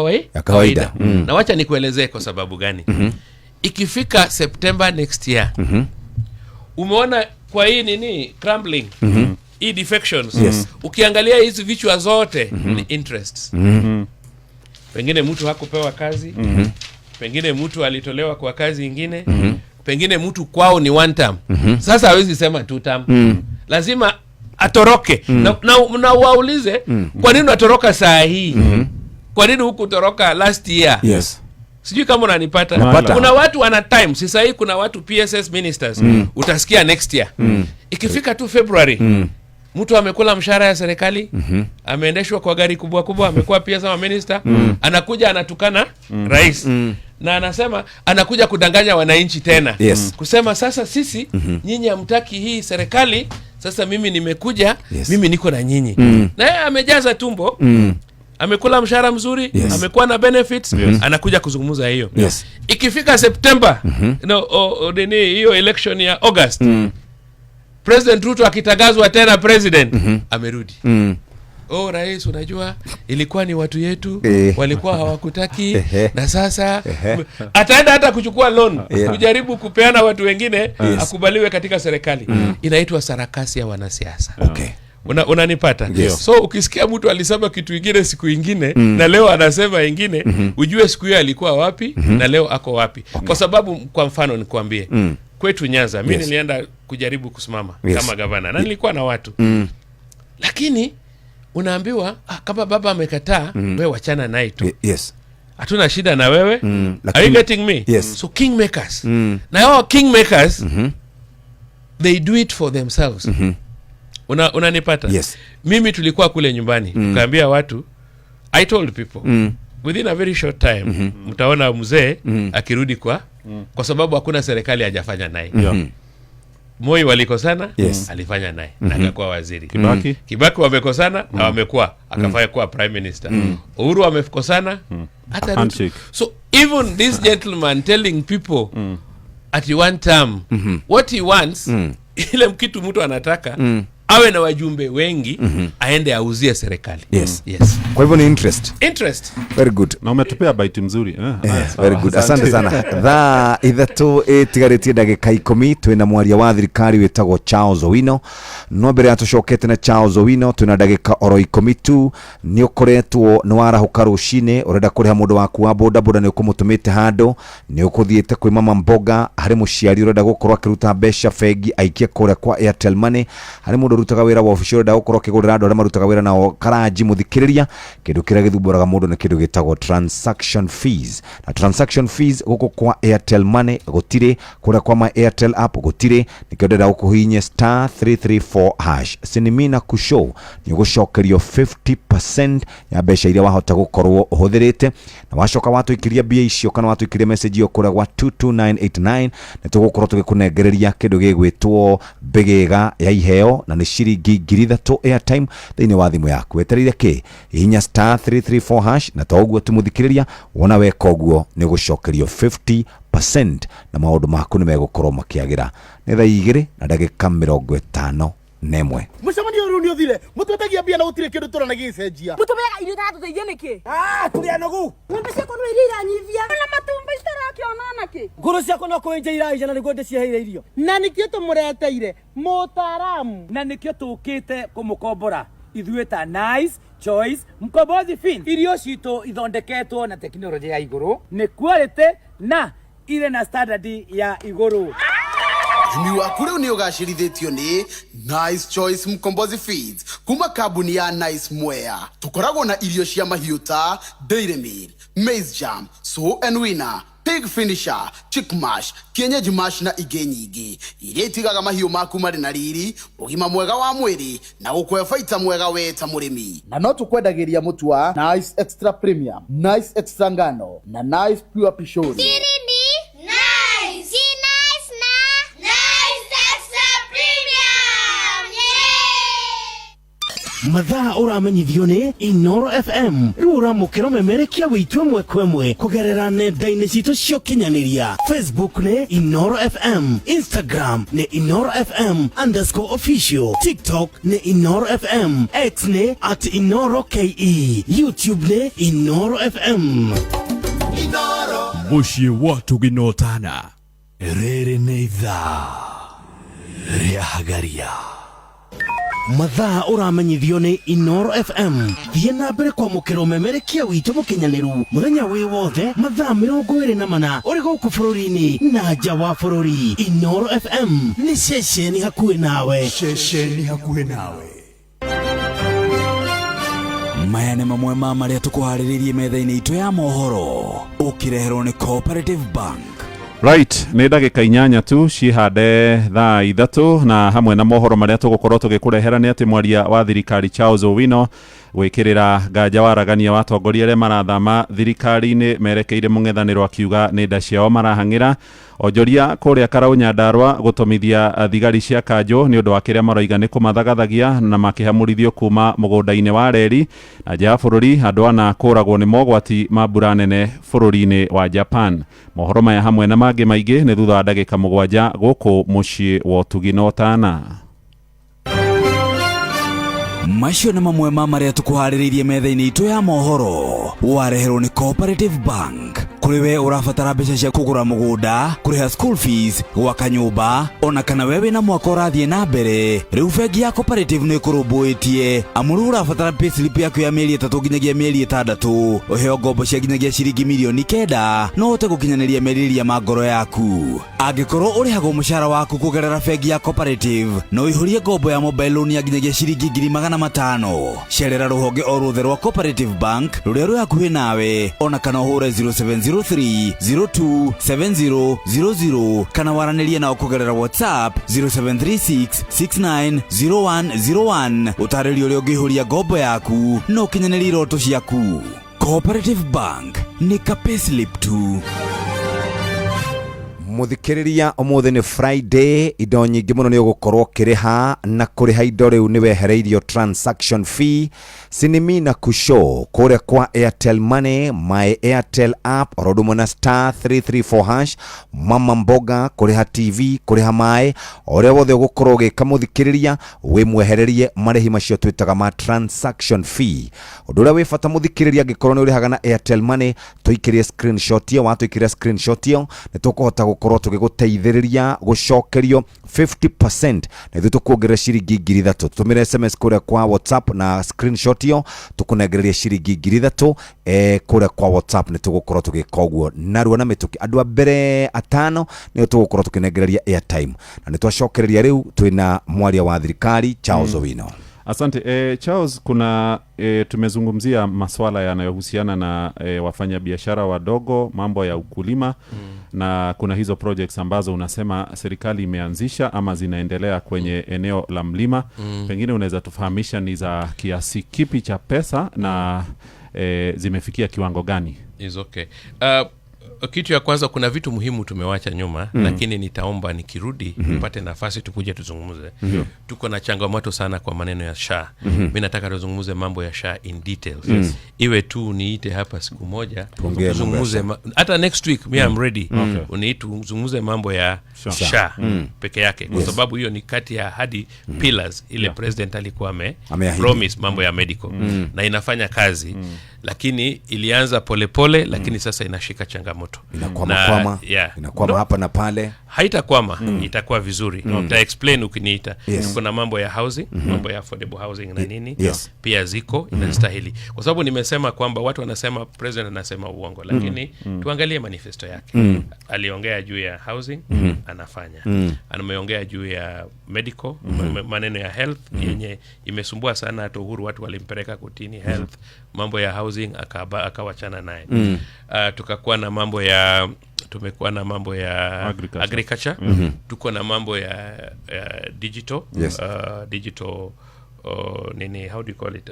kawaida. Na wacha nikuelezee kwa sababu gani. Ikifika September next year, umeona kwa hii nini crumbling Hii defections, ukiangalia hizi vichwa zote ni interests. Pengine mtu hakupewa kazi, pengine mtu alitolewa kwa kazi ingine, pengine mtu kwao ni one term. Sasa hawezi sema two term, lazima atoroke. Na waulize, kwa nini unatoroka saa hii? Kwa nini hukutoroka last year? Sijui kama unanipata. Napata. Kuna watu wana time. Sasa hii kuna watu PSS ministers, utasikia next year ikifika tu February, mtu amekula mshahara ya serikali, ameendeshwa kwa gari kubwa kubwa, amekuwa PS ama minister, anakuja anatukana rais na anasema anakuja kudanganya wananchi tena, kusema sasa sisi, nyinyi hamtaki hii serikali, sasa mimi nimekuja, mimi niko na nyinyi. Na yeye amejaza tumbo, amekula mshahara mzuri, amekuwa na benefits, anakuja kuzungumza hiyo. Ikifika September, no, nini, hiyo election ya August, President Ruto akitangazwa tena president, amerudi. "Oh rais, unajua ilikuwa ni watu yetu walikuwa hawakutaki." Na sasa ataenda hata kuchukua loan kujaribu kupeana watu wengine akubaliwe katika serikali. Inaitwa sarakasi ya wanasiasa. Unanipata? Yes. So ukisikia mtu alisema kitu ingine siku ingine na leo anasema ingine, ujue siku hiyo alikuwa wapi na leo ako wapi. Kwa sababu, kwa mfano nikuambie, kwetu Nyanza mi nilienda kujaribu kusimama kama gavana na nilikuwa na watu, lakini unaambiwa, "Ah, kama baba amekataa, we wachana naye tu. Hatuna shida na wewe." Are you getting me? Yes. So kingmakers, na hao kingmakers, they do it for themselves. Unanipata? Yes. Mimi tulikuwa kule nyumbani, tukaambia watu, I told people, within a very short time mtaona mzee akirudi kwa sababu hakuna serikali hajafanya naye. Moi walikosana, alifanya naye na akakuwa waziri. Kibaki. Kibaki wamekosana na wamekuwa akafanya kuwa prime minister. Uhuru wamekosana, hata A Ruto. handshake. So even this gentleman telling people at one term, what he wants, ile kitu mtu anataka, awe na wajumbe wengi, aende auzie serikali. Yes. Kwa hivyo ni interest. Interest. Very good. Na umetupea bite mzuri, eh? Haya, sawa. Very good, asante sana. Thaa 3 ĩtigarĩtie ndagĩka 10, twĩna mwaria wa thirikari wĩtagwo Charles Owino. No mbere ya tũcokete na Charles Owino, twĩna ndagĩka oro 10 tu. Nĩ ũkoretwo nĩ warahũka rũcinĩ, ũrenda kũrĩha mũndũ waku wa bodaboda, nĩ ũkũmũtũmĩte handũ, nĩ ũkũthiĩte kwĩ mama mboga, harĩ mũciari ũrenda gũkorwo akĩruta mbeca bengi aikie kũrĩa kwa Airtel Money, harĩ mũndũ ũrutaga wĩra wa obici ũrenda gũkorwo akĩgũrĩra andũ arĩa marutaga wĩra nao karanji. Mũthikĩrĩria, kĩndũ kĩrĩa gĩthumbũraga mũndũ nĩ kĩndũ gĩtagwo transaction fees, na transaction fees gũkũ kwa Airtel Money gũtirĩ, kũrĩa kwa my Airtel app gũtirĩ. Nĩkĩo ndĩrenda gũkũhihinya *334#, sinimina kushow nĩ ũgũcokerio 50% ya mbeca iria wahota gũkorwo ũhũthĩrĩte, na wacoka watũikĩria mbia icio kana watũikĩria message ĩyo kũrĩa gwa 22989, nĩ tũgũkorwo tũgĩkũnengereria kĩndũ gĩgwĩtwo mbĩgĩga ya iheo, na nĩ ciringi 3,000 airtime thĩinĩ wa thimũ yaku. Wetereire kĩ? Hihinya *334#, na to ũguo tu, mũthikĩrĩria, wona weka ũguo nĩ ũgũcokerio 50% na maũndũ maku nĩ megũkorwo makĩagĩra. Nĩ thaa 2 na ndagĩka 51. Mũcemanio ũyũ rĩu nĩ ũthire, mũtwetagia mbia na gũtirĩ kĩndũ tũrona gĩgĩcenjia. Mũtũmĩaga irio itaratũteithia nĩkĩ? Ah, tũrĩ anogu. Ng'ombe ciakwa no iria iranyivia na matumbĩ citarakĩona nakĩ. Ngũrũ ciakwa no kũenja iraija na nĩguo ndĩciheire irio. Na nĩkĩo tũmũreteire mũtaaramu. Na nĩkĩo tũkĩte kũmũkombora ithuĩ ta Nice Choice Mkombozi Feeds. Irio citũ ithondeketwo na tekinoronjĩ ya igũrũ, nĩ quality na irĩ na standard ya igũrũ. Ũrĩmi waku rĩu nĩ ũgacĩrithĩtio nĩ Nice Choice Mkombozi Feeds kuma kambuni ya Nice Mwea. Tũkoragwo na irio cia mahiũ ta Dairy Meal, Maize Jam, Sow and Winner, Pig Finisher, Chick Mash, Kienyeji Mash na ingĩ nyingĩ iria itigaga mahiũ maku marĩ na riri, ũgima mwega wa mwĩrĩ na gũkũhe baita mwega we ta mũrĩmi. Na no tũkwendagĩria mũtu wa Nice Extra Premium, Nice Extra Ngano na Nice Pure Pishori. Siri ni nice. Si nice na Nice Extra Premium. Yeah! Mathaa ũramenyithio nĩ Inoro FM. Rĩu ũramũkĩra ũmemerekia witũ ĩmwe kwa ĩmwe kũgerera nenda-inĩ citũ cia ũkinyanĩria. Facebook nĩ Inoro FM, Instagram nĩ InoroFM_official, TikTok nĩ Inoro FM, X nĩ @InoroKE, YouTube nĩ Inoro FM. Mũciĩ wa tũginotana, rĩrĩ nĩ ithaa rĩa hagaria. Mathaa ũramenyithio nĩ Inoro FM. Thiĩ na mbere kwamũkĩra ũmemerekia witũ mũkinyanĩru mũthenya wĩ wothe mathaa 24 ũrĩ gũkũ bũrũri-inĩ na nja wa bũrũri. Inoro FM nĩ ceceni hakuhĩ nawe. Ceceni hakuhĩ nawe. Maya nĩ mamwe ma marĩa tũkũharĩrĩirie metha-inĩ itũ ya mohoro, ũkĩreherwo nĩ Cooperative Bank. Right, nĩ ndagĩka 8 tu cihande thaa 3, na hamwe na mohoro marĩa tũgũkorwo tũgĩkũrehera nĩ atĩ mwaria wa thirikari Charles Owino gwĩkĩrĩra nganja waragania wa atongoria arĩa marathama thirikari-inĩ merekeire mũng'ethanĩro, akiuga nĩ nda ciao marahang'ĩra. Onjoria kũrĩa Karau Nyandarua gũtũmithia thigari cia kanjũ nĩ ũndũ wa kĩrĩa maroiga nĩ kũmathagathagia na makĩhamũrithio kuma mũgũnda-inĩ wa reri. Na nja ya bũrũri, andũ ana kũragwo nĩ mogwati ma mbura nene bũrũri-inĩ wa Japan. Mohoro maya hamwe na mangĩ maingĩ nĩ thutha wa ndagĩka 7 gũkũ mũciĩ wa ũtugi na ũtana. Macio nĩ mamwe ma marĩa tũkũharĩrĩirie metha-inĩ itũ ya mohoro, wareherwo nĩ Cooperative Bank. Kũrĩ we ũrabatara mbeca cia kũgũra mũgũnda, kũrĩha school fees, gwaka nyũmba, ona kana we wĩna mwaka ũrathiĩ na mbere, rĩu bengi ya Cooperative nĩ ĩkũrũmbũĩtie. Amu rĩu ũrabatara payslip yaku ya mĩeri 3 nginyagia mĩeri 6, ũheo ngombo cia nginyagia ciringi mirioni 9, no ũhote gũkinyanĩria merirĩria ma ngoro yaku. Angĩkorwo ũrĩhagwo mũcara waku kũgerera bengi ya Cooperative, no ũihũrie ngombo ya mobile loan ya nginyagia ciringi 500,000. Cerera rũhonge o ruothe rwa Cooperative Bank rũrĩa rwĩ hakuhĩ nawe, ona kana ũhũre 0703 02 7000 kana waranĩrie nao kũgerera WhatsApp 0736 690101. Ũtarĩrie ũrĩa ũngĩihũria ngombo yaku na ũkinyanĩrie iroto ciaku. Cooperative Bank nĩ ka payslip tu. Muthikiriria, umuthi ni Friday, indo nyingĩ mũno nĩ ũgũkorwo ũkĩrĩha, na kũrĩha indo rĩu nĩ wehereirio transaction fee. Sinimi na kusho kũrĩa kwa Airtel Money, my Airtel app, oro ũndũ ũmwe na star 334 hash, mama mboga, kũrĩha TV, kũrĩha maĩ, o ũrĩa wothe ũgũkorwo ũgĩka mũthikĩrĩria, wĩmwehererie marĩhi macio twĩtaga ma transaction fee. Ũndũ ũrĩa wĩ bata mũthikĩrĩria, angĩkorwo nĩ ũrĩhaga na Airtel Money, tũikĩrie screenshot ĩyo, watũikĩria screenshot ĩyo nĩ tũkũhota gũkorwo tũgĩgũteithĩrĩria gũcokerio 50%, na ithuĩ tũkuongerera ciringi 3,000. Tũtũmĩre SMS kũrĩa kwa WhatsApp na screenshot ĩyo, tũkũnengererie ciringi 3,000 kũrĩa kwa WhatsApp. Nĩ tũgũkorwo tũgĩka ũguo narua na mĩtũkĩ. Andũ a mbere 5 nĩo tũgũkorwo tũkĩnengereria airtime, na nĩ twacokereria rĩu twĩna mwaria wa thirikari Charles Owino. Asante. Charles, kuna tumezungumzia maswala yanayohusiana na wafanyabiashara wadogo, mambo ya ukulima, na kuna hizo projects ambazo unasema serikali imeanzisha ama zinaendelea kwenye eneo la mlima. Pengine unaweza tufahamisha ni za kiasi kipi cha pesa na zimefikia kiwango gani? Is okay. Kitu ya kwanza, kuna vitu muhimu tumewacha nyuma, lakini nitaomba nikirudi nipate nafasi tukuje tuzungumze. Tuko na changamoto sana kwa maneno ya SHA. Mimi nataka tuzungumze mambo ya SHA in details. Iwe tu niite hapa siku moja tuzungumze, hata next week me I'm ready. Uniite tuzungumze mambo ya SHA peke yake, kwa sababu hiyo ni kati ya hadi pillars ile president alikuwa ame promise mambo ya medical, na inafanya kazi, lakini ilianza polepole, lakini sasa inashika changamoto. Inakwama, inakwama hapa na pale. Haitakwama, itakuwa vizuri. Nita explain ukiniita. Kuna mambo ya housing, mambo ya affordable housing na nini, pia ziko inastahili. Kwa sababu nimesema kwamba watu wanasema president anasema uongo, lakini tuangalie manifesto yake. Aliongea juu ya housing, anafanya. Ameongea juu ya medical, maneno ya health yenye imesumbua sana hata Uhuru, watu walimpeleka kotini health, mambo ya housing akawachana naye. Tukakuwa na mambo ya, tumekuwa na mambo ya agriculture, tuko na mambo ya digital, digital nini, how do you call it,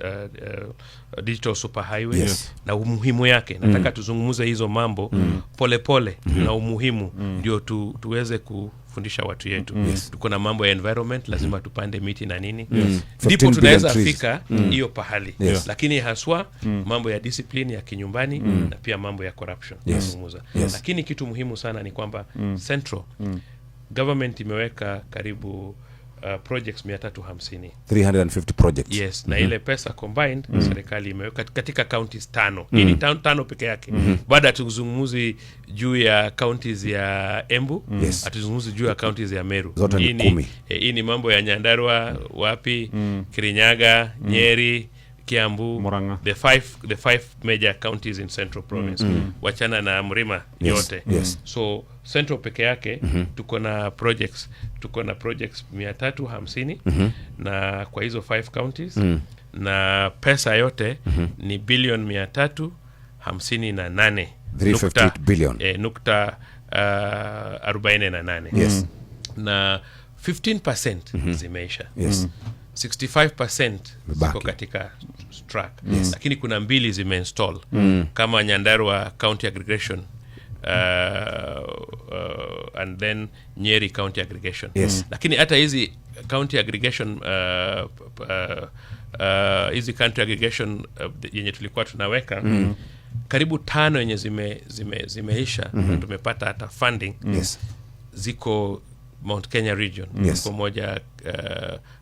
digital super highway, na umuhimu yake. Nataka tuzungumze hizo mambo pole pole na umuhimu, ndio tuweze kufundisha watu yetu. Tuko na mambo ya environment, lazima tupande miti na nini, ndipo tunaweza fika hiyo pahali. Lakini haswa mambo ya discipline ya kinyumbani, na pia mambo ya corruption tuzungumza. Lakini kitu muhimu sana ni kwamba central government imeweka karibu projects 350. 350 projects. Yes, na ile pesa combined serikali imeweka katika counties 5. Hii ni tano peke yake. Baada hatuzungumzi juu ya counties ya Embu, hatuzungumzi juu ya counties ya Meru. Zote ni 10. Hii ni mambo ya Nyandarua, wapi, Kirinyaga, Nyeri, Kiambu, Murang'a. The five major counties in Central Province. Wachana na Mrima yote. So Central peke yake tuko na projects 350 na kwa hizo 5 counties na pesa yote ni bilioni 358 358 billion. Nukta 48. Yes. Na 15% zimeisha. 65% ziko katika track. Lakini kuna 2 zimeinstall. Kama Nyandarua County Aggregation and then Nyeri County Aggregation. Lakini hata hizi county aggregation hizi county aggregation yenye tulikuwa tunaweka karibu 5 yenye zimeisha na tumepata hata funding. Ziko Mount Kenya region. Kuna moja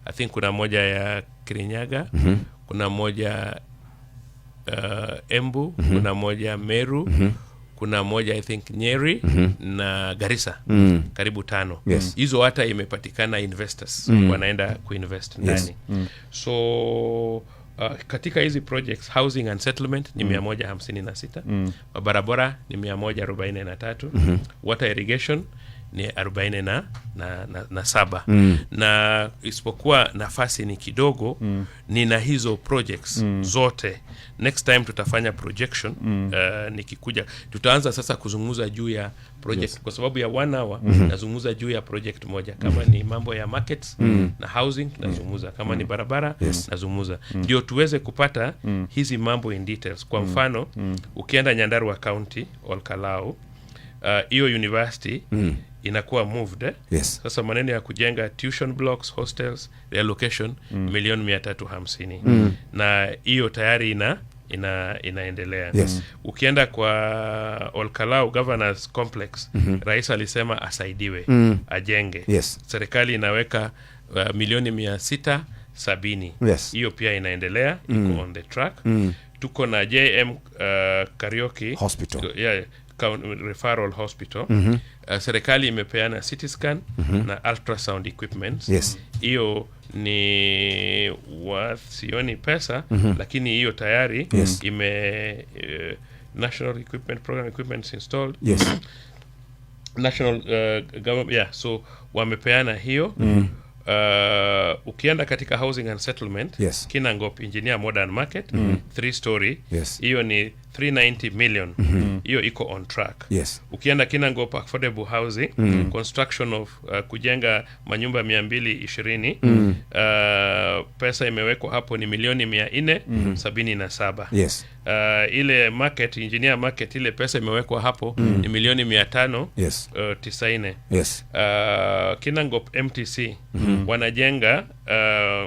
I think kuna moja ya Kirinyaga, kuna moja Embu, kuna moja Meru, kuna moja I think Nyeri na Garissa. Karibu 5. Hizo hata imepatikana investors wanaenda kuinvest ndani. So katika hizi projects housing and settlement ni 156, barabara ni 143, water irrigation ni 47. Na isipokuwa nafasi ni kidogo, nina hizo projects zote. Next time tutafanya projection. Nikikuja tutaanza sasa kuzungumza juu ya project. Kwa sababu ya 1 hour nazungumza juu ya project moja. Kama ni mambo ya markets na housing nazungumza, kama ni barabara nazungumza, ndio tuweze kupata hizi mambo in details. Kwa mfano ukienda Nyandarua County Olkalau, hiyo university inakuwa moved. Sasa maneno ya kujenga tuition blocks, hostels, relocation milioni 350. Na hiyo tayari inaendelea. Ukienda kwa Olkalau Governors Complex, rais alisema asaidiwe, ajenge. Serikali inaweka milioni 670. Hiyo pia inaendelea, iko on the track. Tuko na JM Karaoke Hospital. Yeah, Referral Hospital. Serikali imepeana CT scan na ultrasound equipment. Hiyo ni worth sioni pesa, lakini hiyo tayari ime National Equipment Program equipment installed. National government, so wamepeana hiyo. Ukienda katika housing and settlement, Kinangop Engineer Modern Market, 3 story, hiyo ni 390 million. Hiyo iko on track. Ukienda Kinangop affordable housing, construction of kujenga manyumba 220, pesa imewekwa hapo ni milioni 477. Ile market, engineer market, ile pesa imewekwa hapo ni milioni 590. Kinangop MTC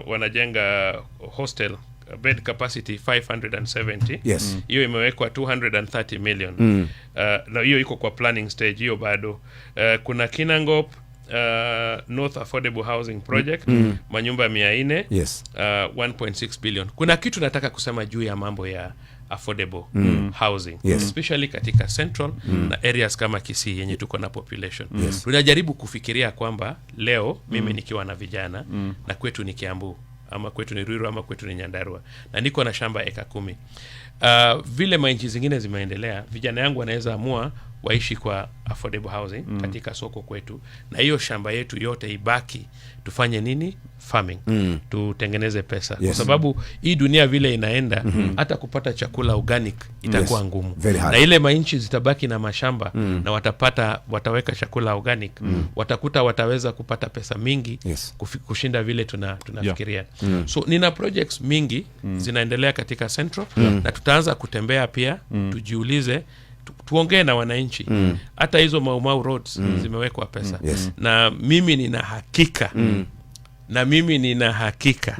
wanajenga hostel bed capacity 570. Hiyo imewekwa 230 million. Na hiyo iko kwa planning stage, hiyo bado. Kuna Kinangop North Affordable Housing Project, manyumba 400, 1.6 billion. Kuna kitu nataka kusema juu ya mambo ya affordable housing, especially katika central na areas kama Kisii yenye tuko na population. Tunajaribu kufikiria kwamba leo mimi nikiwa na vijana na kwetu ni Kiambu ama kwetu ni Ruiru ama kwetu ni Nyandarua na niko na shamba eka 10. Vile manchi zingine zimeendelea, vijana yangu wanaweza amua waishi kwa affordable housing katika soko kwetu, na hiyo shamba yetu yote ibaki, tufanye nini? Farming. Tutengeneze pesa. Kwa sababu hii dunia vile inaenda, hata kupata chakula organic itakuwa ngumu. Na ile mainchi zitabaki na mashamba na wataweka chakula organic, watakuta wataweza kupata pesa mingi kushinda vile tunafikiria. So nina projects mingi zinaendelea katika Central, na tutaanza kutembea pia, tujiulize, tuongee na wananchi. Hata hizo Mau Mau roads zimewekwa pesa. Na mimi nina hakika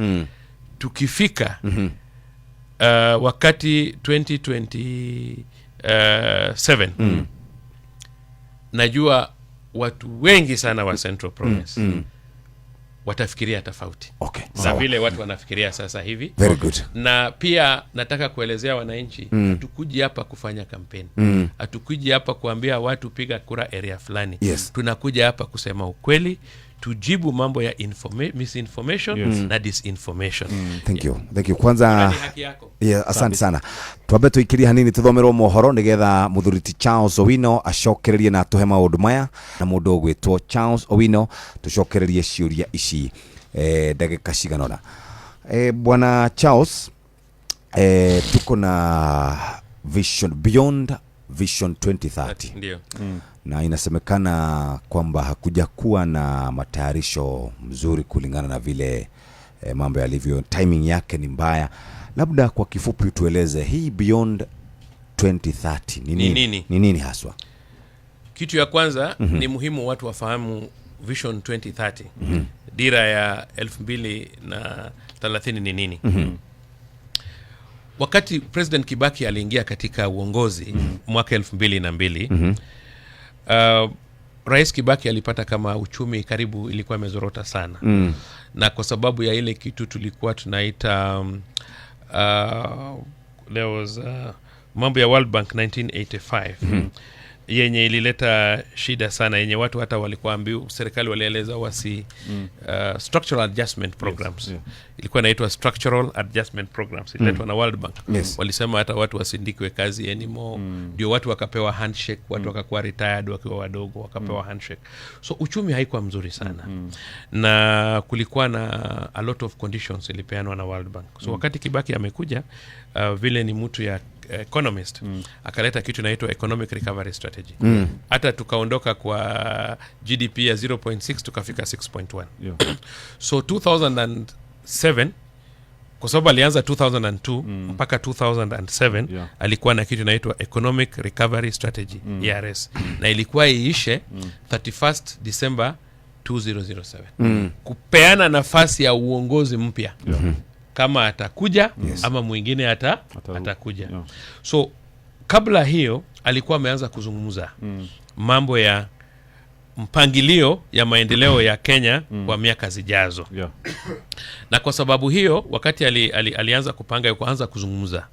tukifika wakati 2027 najua watu wengi sana wa Central Province Watafikiria tofauti na Sawa. Vile watu wanafikiria sasa hivi. Very good. Na pia nataka kuelezea wananchi, hatukuji hapa kufanya kampeni, hatukuji hapa kuambia watu piga kura area fulani. Tunakuja hapa kusema ukweli, tujibu mambo ya misinformation na disinformation. Thank you, thank you. Kwanza Ni haki yako. Yeah, asante sana. Twambe tuikirie hanini tuthomerwo mohoro nigetha muthuri ti Charles Owino acokererie na atuhe maundu maya, na mundu ugwitwo Charles Owino tucokererie ciuria ici ndagika cigana. Bwana Charles, tuko na vision beyond Vision 2030. Ndio. Na inasemekana kwamba hakuja kuwa na matayarisho mzuri kulingana na vile mambo yalivyo, timing yake ni mbaya. Labda kwa kifupi tueleze hii Beyond 2030 ni Ni nini? nini? Ni nini haswa? Kitu ya kwanza, ni muhimu watu wafahamu Vision 2030, dira ya 2030 ni nini. Wakati President Kibaki aliingia katika uongozi mwaka 2002, Rais Kibaki alipata kama uchumi karibu ilikuwa imezorota sana, na kwa sababu ya ile kitu tulikuwa tunaita there was mambo ya World Bank 1985, yenye ilileta shida sana, yenye watu hata walikuwa ambiwa, serikali walieleza wasi structural adjustment programs. Ilikuwa inaitwa structural adjustment programs, ililetwa na World Bank. Walisema hata watu wasindikwe kazi anymore, ndio watu wakapewa handshake, watu wakakuwa retired wakiwa wadogo, wakapewa handshake. So uchumi haikuwa mzuri sana, na kulikuwa na a lot of conditions ilipeanwa na World Bank. So wakati Kibaki amekuja, vile ni mtu ya economist, akaleta kitu inaitwa economic recovery strategy. Hata tukaondoka kwa GDP ya 0.6, tukafika 6.1. So 2007, kwa sababu alianza 2002 mpaka 2007, alikuwa na kitu inaitwa economic recovery strategy, ERS, na ilikuwa iishe 31st December 2007, kupeana nafasi ya uongozi mpya kama atakuja ama mwingine atakuja. So kabla hiyo alikuwa ameanza kuzungumza mambo ya mpangilio ya maendeleo ya Kenya kwa miaka zijazo. Na kwa sababu hiyo wakati alianza kupanga, kuanza kuzungumza,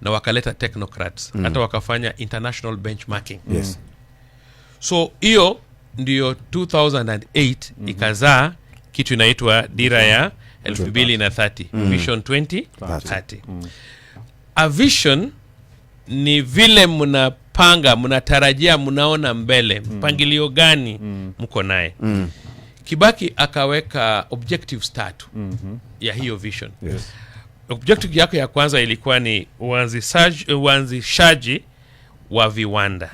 na wakaleta technocrats, hata wakafanya international benchmarking. So hiyo ndio 2008 ikazaa kitu inaitwa dira ya 2030, Vision 2030. A vision ni vile mnapanga, mnatarajia, mnaona mbele, mpangilio gani mko naye. Kibaki akaweka objectives tatu ya hiyo vision. Objective yako ya kwanza ilikuwa ni uanzishaji wa viwanda,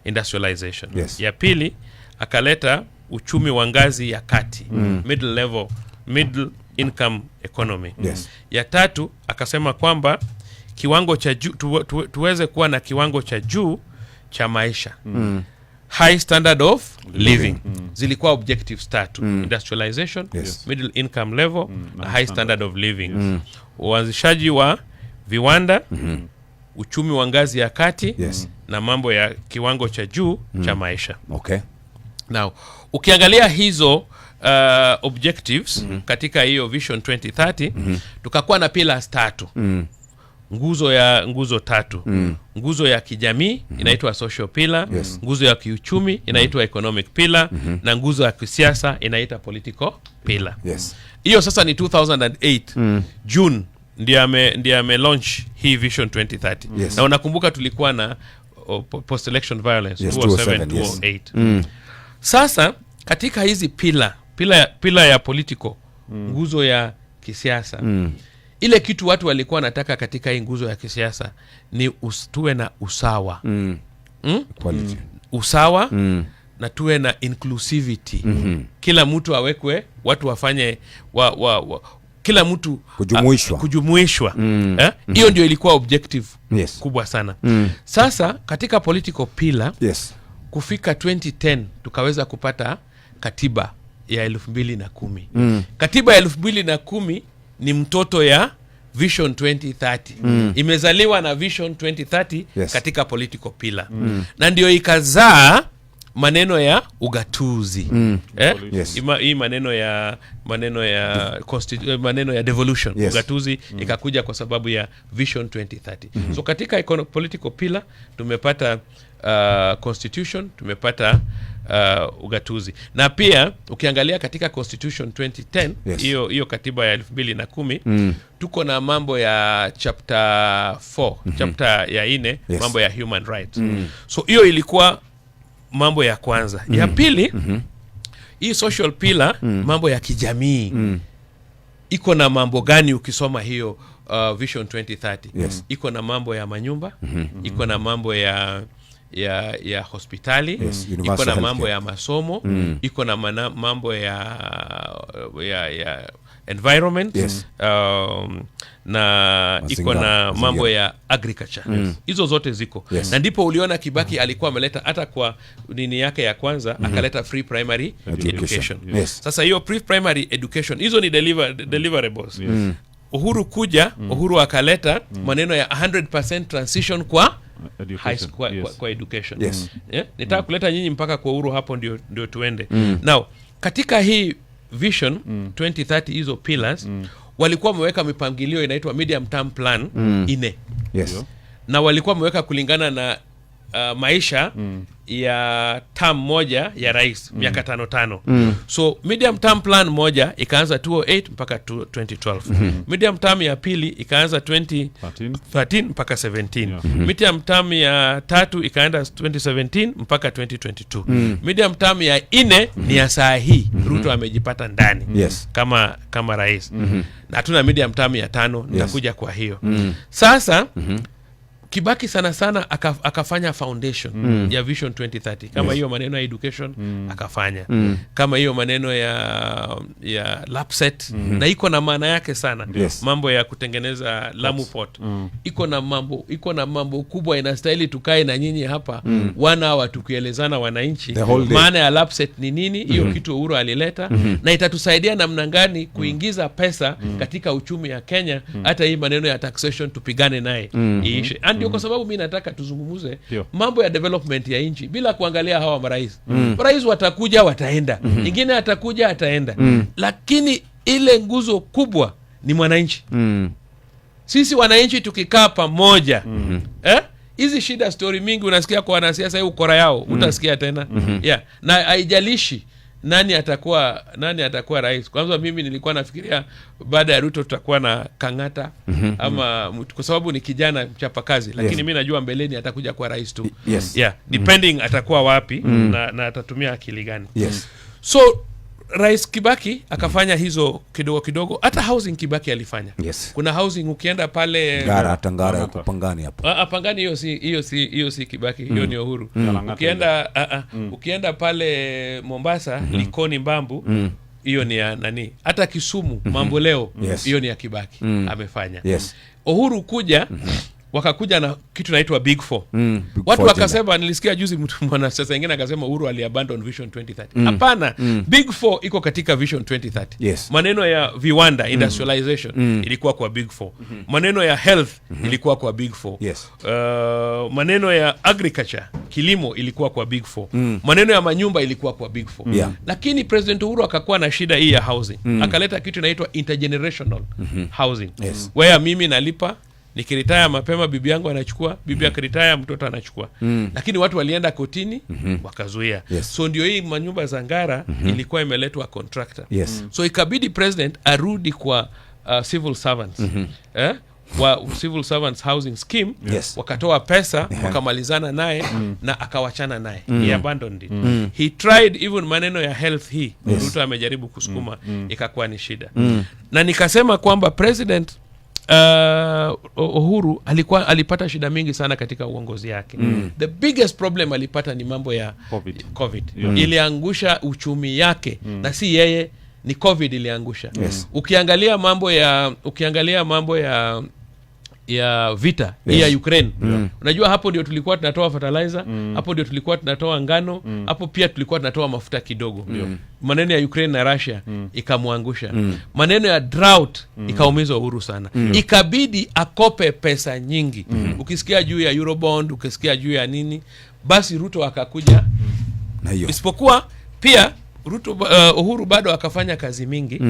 industrialization. Ya pili akaleta uchumi wa ngazi ya kati, middle level, middle income economy. Ya tatu akasema kwamba kiwango cha juu, tuweze kuwa na kiwango cha juu cha maisha, high standard of living. Zilikuwa objectives tatu: industrialization, middle income level, na high standard of living, uanzishaji wa viwanda, uchumi wa ngazi ya kati, na mambo ya kiwango cha juu cha maisha. Now ukiangalia hizo objectives katika hiyo Vision 2030, tukakuwa na pillars tatu, nguzo tatu. Nguzo ya kijamii inaitwa social pillar, nguzo ya kiuchumi inaitwa economic pillar, na nguzo ya kisiasa inaitwa political pillar. Hiyo sasa ni 2008 June ndiye ame launch hii Vision 2030. Na unakumbuka tulikuwa na post election violence, 2007, 207, yes. 2008. Sasa katika hizi pillar ya political, nguzo ya kisiasa, ile kitu watu walikuwa wanataka katika hii nguzo ya kisiasa ni tuwe na usawa, Equality. Usawa na tuwe na inclusivity. Kila mtu awekwe, watu wafanye kila mtu Kujumuishwa. Kujumuishwa. Eh? Hiyo ndio ilikuwa objective kubwa sana. Sasa katika political pillar, kufika 2010 tukaweza kupata katiba ya 2010. Katiba ya 2010 ni mtoto ya Vision 2030. Imezaliwa na Vision 2030 katika political pillar, na ndio ikazaa Maneno ya ugatuzi. Eh? Yes. Hii maneno ya devolution. Yes. Ugatuzi ikakuja kwa sababu ya Vision 2030. So katika political pillar tumepata constitution, tumepata ugatuzi. Na pia ukiangalia katika Constitution 2010, Yes. hiyo katiba ya 2010, tuko na mambo ya chapter 4, chapter ya 4, Yes. mambo ya human rights. So hiyo ilikuwa mambo ya kwanza. Ya pili, hii social pillar, mambo ya kijamii. Iko na mambo gani ukisoma hiyo Vision 2030? Yes. Iko na mambo ya manyumba, iko na mambo ya hospitali, Yes, iko universal na mambo healthcare. ya masomo, iko na mambo ya environment, Yes. na iko Mazingira, na mambo mazingira. ya agriculture. Hizo zote ziko. Yes. Na ndipo uliona Kibaki alikuwa ameleta hata kwa nini yake ya kwanza, akaleta free primary Education. education. Yes. Sasa hiyo free primary education, hizo ni deliverables. Uhuru kuja, Uhuru akaleta maneno ya 100% transition kwa Education. high school, Yes. kwa education. Yes. Yeah? Nitaka kuleta nyinyi mpaka kwa Uhuru, hapo ndio tuende. Now, katika hii Vision 2030, hizo pillars, walikuwa wameweka mipangilio inaitwa medium term plan 4. Yes. Na walikuwa wameweka kulingana na maisha ya term moja ya rais, miaka 5 5. So medium term plan moja ikaanza 2008 mpaka 2012. Medium term ya pili ikaanza 2013 mpaka 17. Medium term ya tatu ikaenda 2017 mpaka 2022. Medium term ya 4 ni ya saa hii Ruto amejipata ndani Yes. kama rais. Na hatuna medium term ya 5, nitakuja kwa hiyo. Sasa Kibaki sana sana akafanya foundation ya Vision 2030 kama hiyo maneno ya education akafanya, kama hiyo maneno ya LAPSSET, na iko na maana yake sana. Yes. Mambo ya kutengeneza Lamu Port iko na mambo kubwa, inastahili tukae na nyinyi hapa 1 hour tukielezana wananchi The whole day. maana ya LAPSSET ni nini, hiyo kitu Uhuru alileta, na itatusaidia namna gani kuingiza pesa katika uchumi ya Kenya. Hata hii maneno ya taxation tupigane naye iishe. Ndio kwa sababu mimi nataka tuzungumuze mambo ya development ya nchi bila kuangalia hawa marais. Marais watakuja wataenda, ingine atakuja ataenda, lakini ile nguzo kubwa ni mwananchi. Sisi wananchi tukikaa pamoja, hizi shida story mingi unasikia kwa wanasiasa, hii ukora yao utasikia tena. Yeah. Na haijalishi nani atakuwa rais. Kwanza mimi nilikuwa nafikiria baada ya Ruto tutakuwa na Kang'ata ama kwa sababu ni kijana mchapakazi, lakini mimi najua mbeleni atakuja kuwa rais tu. Yes. Yeah, depending atakuwa wapi na atatumia akili gani. Yes. So Rais Kibaki akafanya hizo kidogo kidogo. Hata housing Kibaki alifanya. Yes. Kuna housing ukienda pale Ngara, Tangara, Pangani hapo. Pangani hiyo si Kibaki, hiyo ni Uhuru. Ukienda pale Mombasa, Likoni Mbambu, hiyo ni ya nani? Hata Kisumu, Mambo Leo, hiyo ni ya Kibaki amefanya. Yes. Uhuru kuja, wakakuja na kitu naitwa Big Four. Big Watu Four wakasema, nilisikia juzi mtu mwanasiasa mwingine akasema Uhuru aliabandon Vision 2030. Hapana, Big Four iko katika Vision 2030. Yes. Maneno ya viwanda, industrialization ilikuwa kwa Big Four. Maneno ya health ilikuwa kwa Big Four. Yes. Maneno ya agriculture, kilimo ilikuwa kwa Big Four. Maneno ya manyumba ilikuwa kwa Big Four. Yeah. Lakini President Uhuru akakuwa na shida hii ya housing. Akaleta kitu inaitwa intergenerational housing. Yes. Where mimi nalipa, nikiritaya mapema bibi yangu anachukua, bibi akiritaya mtoto anachukua. Lakini watu walienda kotini wakazuia. Yes. So ndio hii manyumba za Ngara ilikuwa imeletwa contractor. Yes. So ikabidi president arudi kwa civil servants. Wa civil servants housing scheme. Yes. Wakatoa pesa, wakamalizana naye na akawachana naye. He abandoned it. He tried even maneno ya health hii. Yes. Ruto amejaribu kusukuma, ikakuwa ni shida. Na nikasema kwamba president Uhuru alipata shida mingi sana katika uongozi yake. The biggest problem alipata ni mambo ya COVID. Yeah. Iliangusha uchumi yake, na si yeye, ni COVID iliangusha. Yes. Ukiangalia mambo ya vita ya Ukraine. Unajua hapo ndio tulikuwa tunatoa fertilizer, hapo ndio tulikuwa tunatoa ngano, hapo pia tulikuwa tunatoa mafuta kidogo. Maneno ya Ukraine na Russia ikamwangusha. Maneno ya drought ikaumiza Uhuru sana. Ikabidi akope pesa nyingi. Ukisikia juu ya Eurobond, ukisikia juu ya nini, basi Ruto akakuja Na hiyo. Isipokuwa pia Ruto, Uhuru bado akafanya kazi mingi.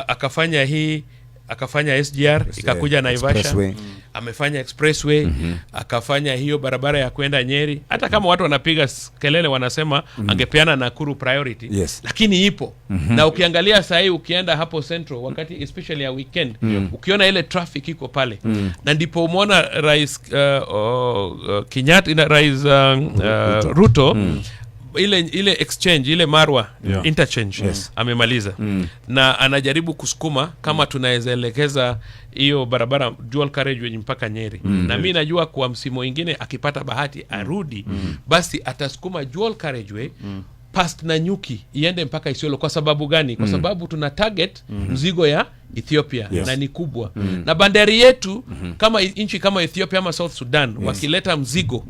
Akafanya hii, akafanya SGR, ikakuja Naivasha. Expressway. Amefanya expressway, akafanya hiyo barabara ya kwenda Nyeri. Hata kama watu wanapiga kelele wanasema angepeana Nakuru priority, lakini ipo. Na ukiangalia sahii, ukienda hapo Central wakati especially ya weekend, ukiona ile traffic iko pale, na ndipo umeona Rais Kenyatta, Rais Ruto, ile exchange, ile Marwa interchange amemaliza, na anajaribu kusukuma kama tunaweza elekeza hiyo barabara dual carriageway mpaka Nyeri. Na mi najua kwa msimu mwingine akipata bahati arudi, basi atasukuma dual carriageway past Nanyuki iende mpaka Isiolo. Kwa sababu gani? Kwa sababu tuna target mzigo ya Ethiopia na ni kubwa, na bandari yetu, kama nchi kama Ethiopia ama South Sudan wakileta mzigo,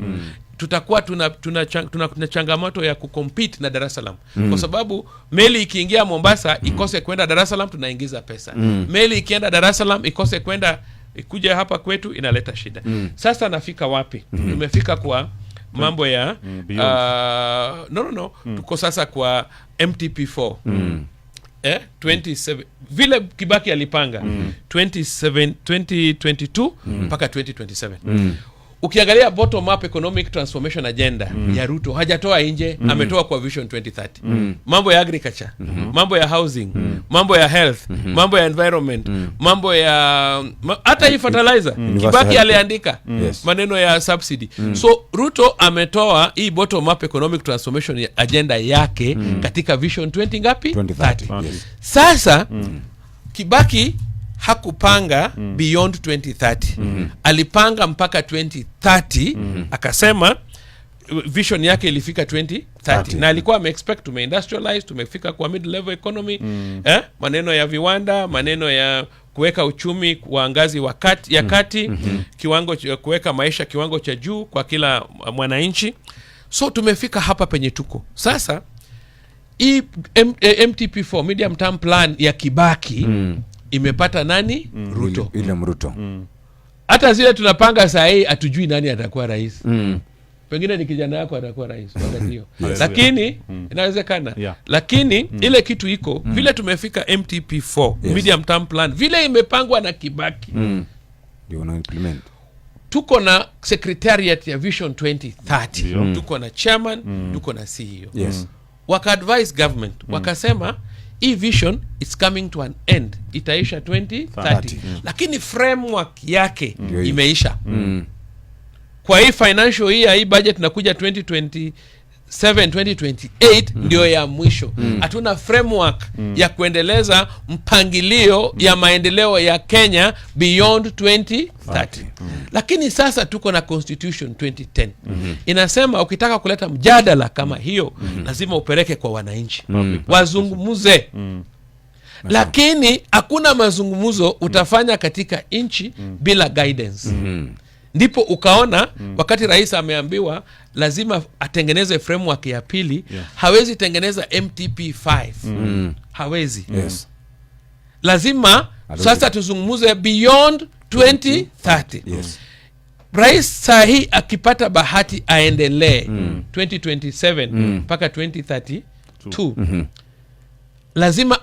tutakuwa tuna changamoto ya kucompete na Dar es Salaam, kwa sababu meli ikiingia Mombasa ikose kwenda Dar es Salaam, tunaingiza pesa. Meli ikienda Dar es Salaam ikose kwenda ikuja hapa kwetu, inaleta shida. Sasa nafika wapi? Tumefika kwa mambo ya Beyond. No, tuko sasa kwa MTP4. 27 vile Kibaki alipanga, 27, 2022 mpaka 2027. Ukiangalia bottom up economic transformation agenda ya Ruto, hajatoa nje, ametoa kwa Vision 2030. Mambo ya agriculture, mambo ya housing, mambo ya health, mambo ya environment, mambo ya hata hii fertilizer Universal Kibaki health. aliandika maneno ya subsidy. So Ruto ametoa hii bottom up economic transformation agenda yake katika Vision 20 ngapi? 2030. 30. Yes. Sasa Kibaki hakupanga beyond 2030, alipanga mpaka 2030. Akasema vision yake ilifika 2030 30. na alikuwa ameexpect tumeindustrialize, tumefika kwa mid level economy, maneno ya viwanda, maneno ya kuweka uchumi wa ngazi wa kati, ya kati, kiwango cha kuweka maisha kiwango cha juu kwa kila mwananchi. So tumefika hapa penye tuko sasa. Hii MTP4, medium term plan ya Kibaki, imepata nani? Ruto. William Ruto. Hata zile tunapanga saa hii, hatujui nani atakuwa rais. Pengine ni kijana yako atakuwa rais wakati hiyo, lakini inawezekana. Lakini ile kitu iko vile tumefika MTP4, medium term plan vile imepangwa na Kibaki, Ndio wana implement. Tuko na secretariat ya Vision 2030, tuko na chairman, tuko na CEO. Wakaadvise government, wakasema hii vision, it's coming to an end, itaisha 2030, 30. lakini framework yake Ndio hiyo. imeisha. Kwa hii financial year, hii budget nakuja 2027 2028 ndio ya mwisho. Hatuna framework ya kuendeleza mpangilio ya maendeleo ya Kenya beyond 2030. Lakini sasa tuko na Constitution 2010, inasema ukitaka kuleta mjadala kama hiyo, lazima upeleke kwa wananchi wazungumze. Lakini hakuna mazungumzo utafanya katika nchi bila guidance. Ndipo ukaona wakati rais ameambiwa lazima atengeneze framework ya pili, hawezi tengeneza MTP5, hawezi. Lazima Arudi. sasa tuzungumze beyond 2030. Rais sahii akipata bahati aendelee 2027 mpaka 2032, lazima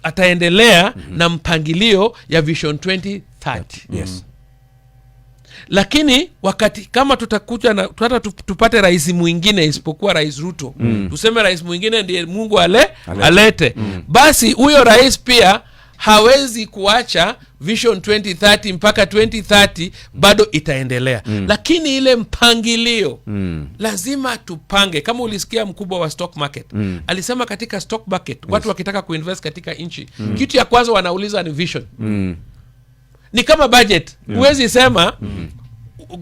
ataendelea na mpangilio ya Vision 2030. Lakini wakati kama tutakuja na hata tupate rais mwingine isipokuwa Rais Ruto, tuseme rais mwingine ndiye Mungu Alete. alete, basi huyo rais pia hawezi kuacha Vision 2030 mpaka 2030, bado itaendelea. Lakini ile mpangilio lazima tupange. Kama ulisikia mkubwa wa stock market, alisema katika stock market, watu wakitaka kuinvest katika nchi, kitu ya kwanza wanauliza ni vision. Ni kama budget. Huwezi sema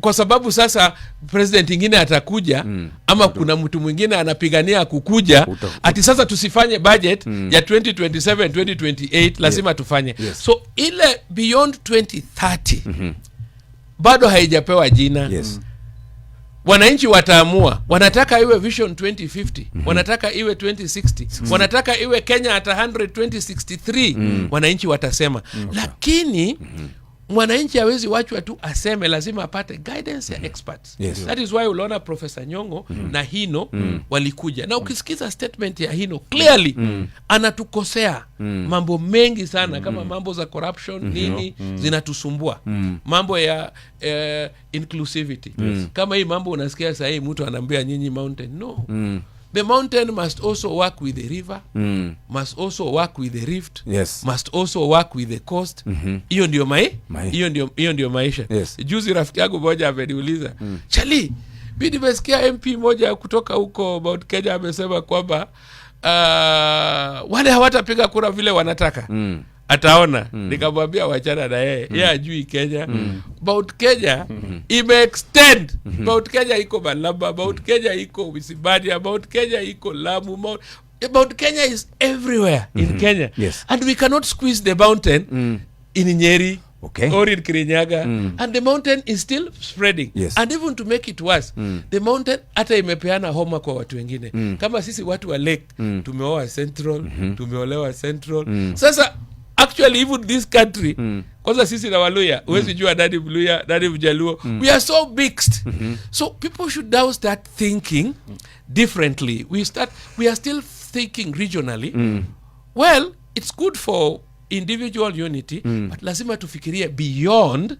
kwa sababu sasa president ingine atakuja, ama kuna mtu mwingine anapigania kukuja, ati sasa tusifanye budget ya 2027 2028. Lazima tufanye. So ile beyond 2030 bado haijapewa jina. Wananchi wataamua wanataka iwe Vision 2050, wanataka iwe 2060, wanataka iwe Kenya at 100 2063. Wananchi watasema. Lakini Mwananchi hawezi wachwa tu aseme, lazima apate guidance ya experts. That is why uliona Professor Nyong'o na Hino walikuja. Na ukisikiza statement ya Hino clearly, anatukosea mambo mengi sana, kama mambo za corruption, nini zinatusumbua, mambo ya inclusivity. Kama hii mambo unasikia sahii mtu anaambia nyinyi mountain, no. The mountain must also work with the river, must also work with the rift, must also work with the coast. Hiyo ndio hiyo ndio maisha. Juzi rafiki yangu mmoja ameniuliza, "Chali, mimi nimesikia MP moja kutoka huko Mount Kenya amesema kwamba wale hawatapiga kura vile wanataka." Ataona. Nikamwambia wachana na yeye. Yeye hajui Kenya. Mount Kenya imeextend. Mount Kenya iko Malaba, Mount Kenya iko Isibania, Mount Kenya iko Lamu, Mount Kenya is everywhere in Kenya. And we cannot squeeze the mountain in Nyeri or in Kirinyaga. And the mountain is still spreading. And even to make it worse, the mountain hata imepeana homa kwa watu wengine. Kama sisi watu wa Lake, tumeoa Central, tumeolewa Central. Sasa actually even this country, kwanza sisi na Waluya, huwezi jua nani Mluya, nani Mjaluo. We are so mixed. So people should now start thinking differently. We are still thinking regionally. Well, it's good for individual unity, but lazima tufikirie beyond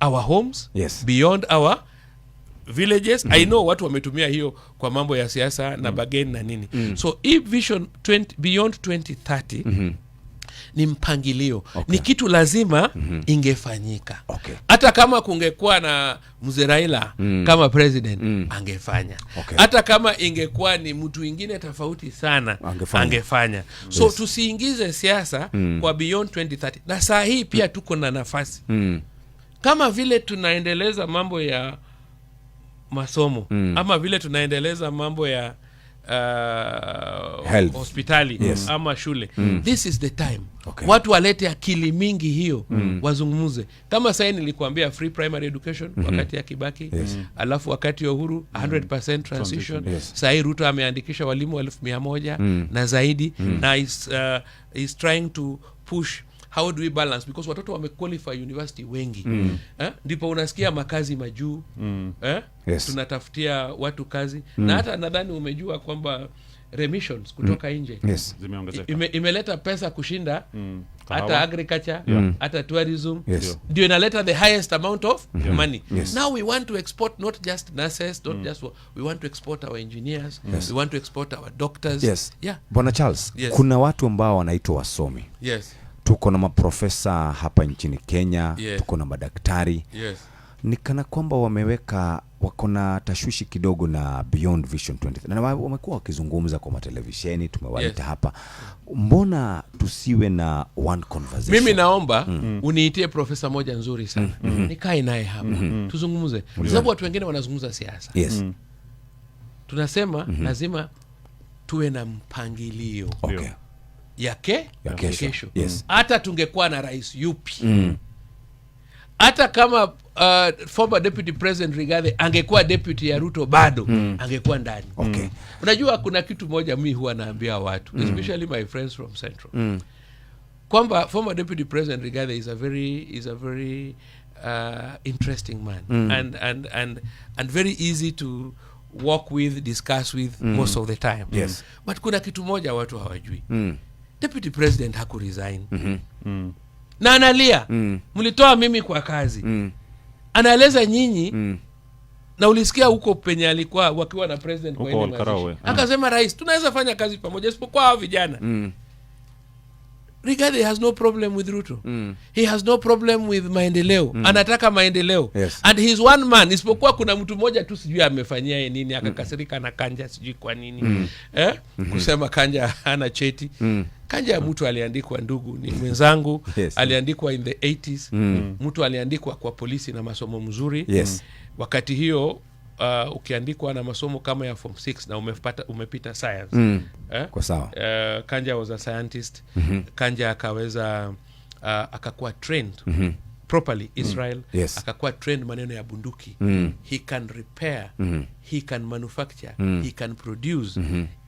our homes, beyond our villages. I know watu wametumia hiyo kwa mambo ya siasa na bargain na nini. So if vision beyond 2030 ni mpangilio. Ni kitu lazima ingefanyika. Hata kama kungekuwa na Mzee Raila kama president, angefanya. Hata kama ingekuwa ni mtu mwingine tofauti sana, angefanya. So tusiingize siasa kwa beyond 2030. Na saa hii pia tuko na nafasi. Kama vile tunaendeleza mambo ya masomo, ama vile tunaendeleza mambo ya hospitali, ama shule. This is the time. Watu walete akili mingi hiyo, wazungumze. Kama sasa nilikuambia free primary education wakati ya Kibaki, alafu wakati ya Uhuru 100% transition. Sasa Ruto ameandikisha walimu 1,100 na zaidi, na is trying to push how do we balance, because watoto wamequalify university wengi. Ndipo unasikia makazi majuu. Tunatafutia watu kazi. Na hata nadhani umejua kwamba remissions kutoka nje imeleta pesa kushinda hata agriculture, hata tourism. Ndio inaleta the highest amount of money. Now we want to export not just nurses, not just we want to export our engineers, we want to export our doctors. Bwana Charles, kuna watu ambao wanaitwa wasomi. Tuko na maprofesa hapa nchini Kenya, tuko na madaktari. Ni kana kwamba wameweka, wako na tashwishi kidogo na Beyond Vision 20. Na wamekuwa wakizungumza kwa matelevisheni, tumewaita hapa. Mbona tusiwe na one conversation? Mimi naomba uniitie profesa moja nzuri sana. Nikae naye hapa. Tuzungumze. Kwa sababu watu wengine wanazungumza siasa. Tunasema lazima tuwe na mpangilio. Ya kesho. Hata tungekuwa na rais yupi. Hata kama former deputy president Rigathi angekuwa deputy ya Ruto bado, angekuwa ndani. Unajua kuna kitu moja mimi huwa naambia watu, especially my friends from Central. Kwamba former deputy president Rigathi is a very interesting man and very easy to work with, discuss with most of the time. But kuna kitu moja watu hawajui. Deputy president hakuresign. Na analia, mlitoa mimi kwa kazi. Anaeleza nyinyi, na ulisikia huko penye alikuwa wakiwa na president kwa ile mazishi. Akasema rais, tunaweza fanya kazi pamoja isipokuwa hao vijana. Rigathi has no problem with Ruto. He has no problem with maendeleo. Anataka maendeleo. And he's one man. Isipokuwa kuna mtu mmoja tu sijui amefanyia nini, akakasirika na Kanja sijui kwa nini. Kusema Kanja hana cheti. Kanja mtu aliandikwa, ndugu ni mwenzangu, aliandikwa in the 80s. Mtu aliandikwa kwa polisi na masomo mzuri. Wakati hiyo ukiandikwa na masomo kama ya form 6 na umepita science. Kwa sawa. Kanja was a scientist. Kanja akaweza akakuwa trained properly Israel. Akakuwa trained maneno ya bunduki. He can repair, he can manufacture, he can produce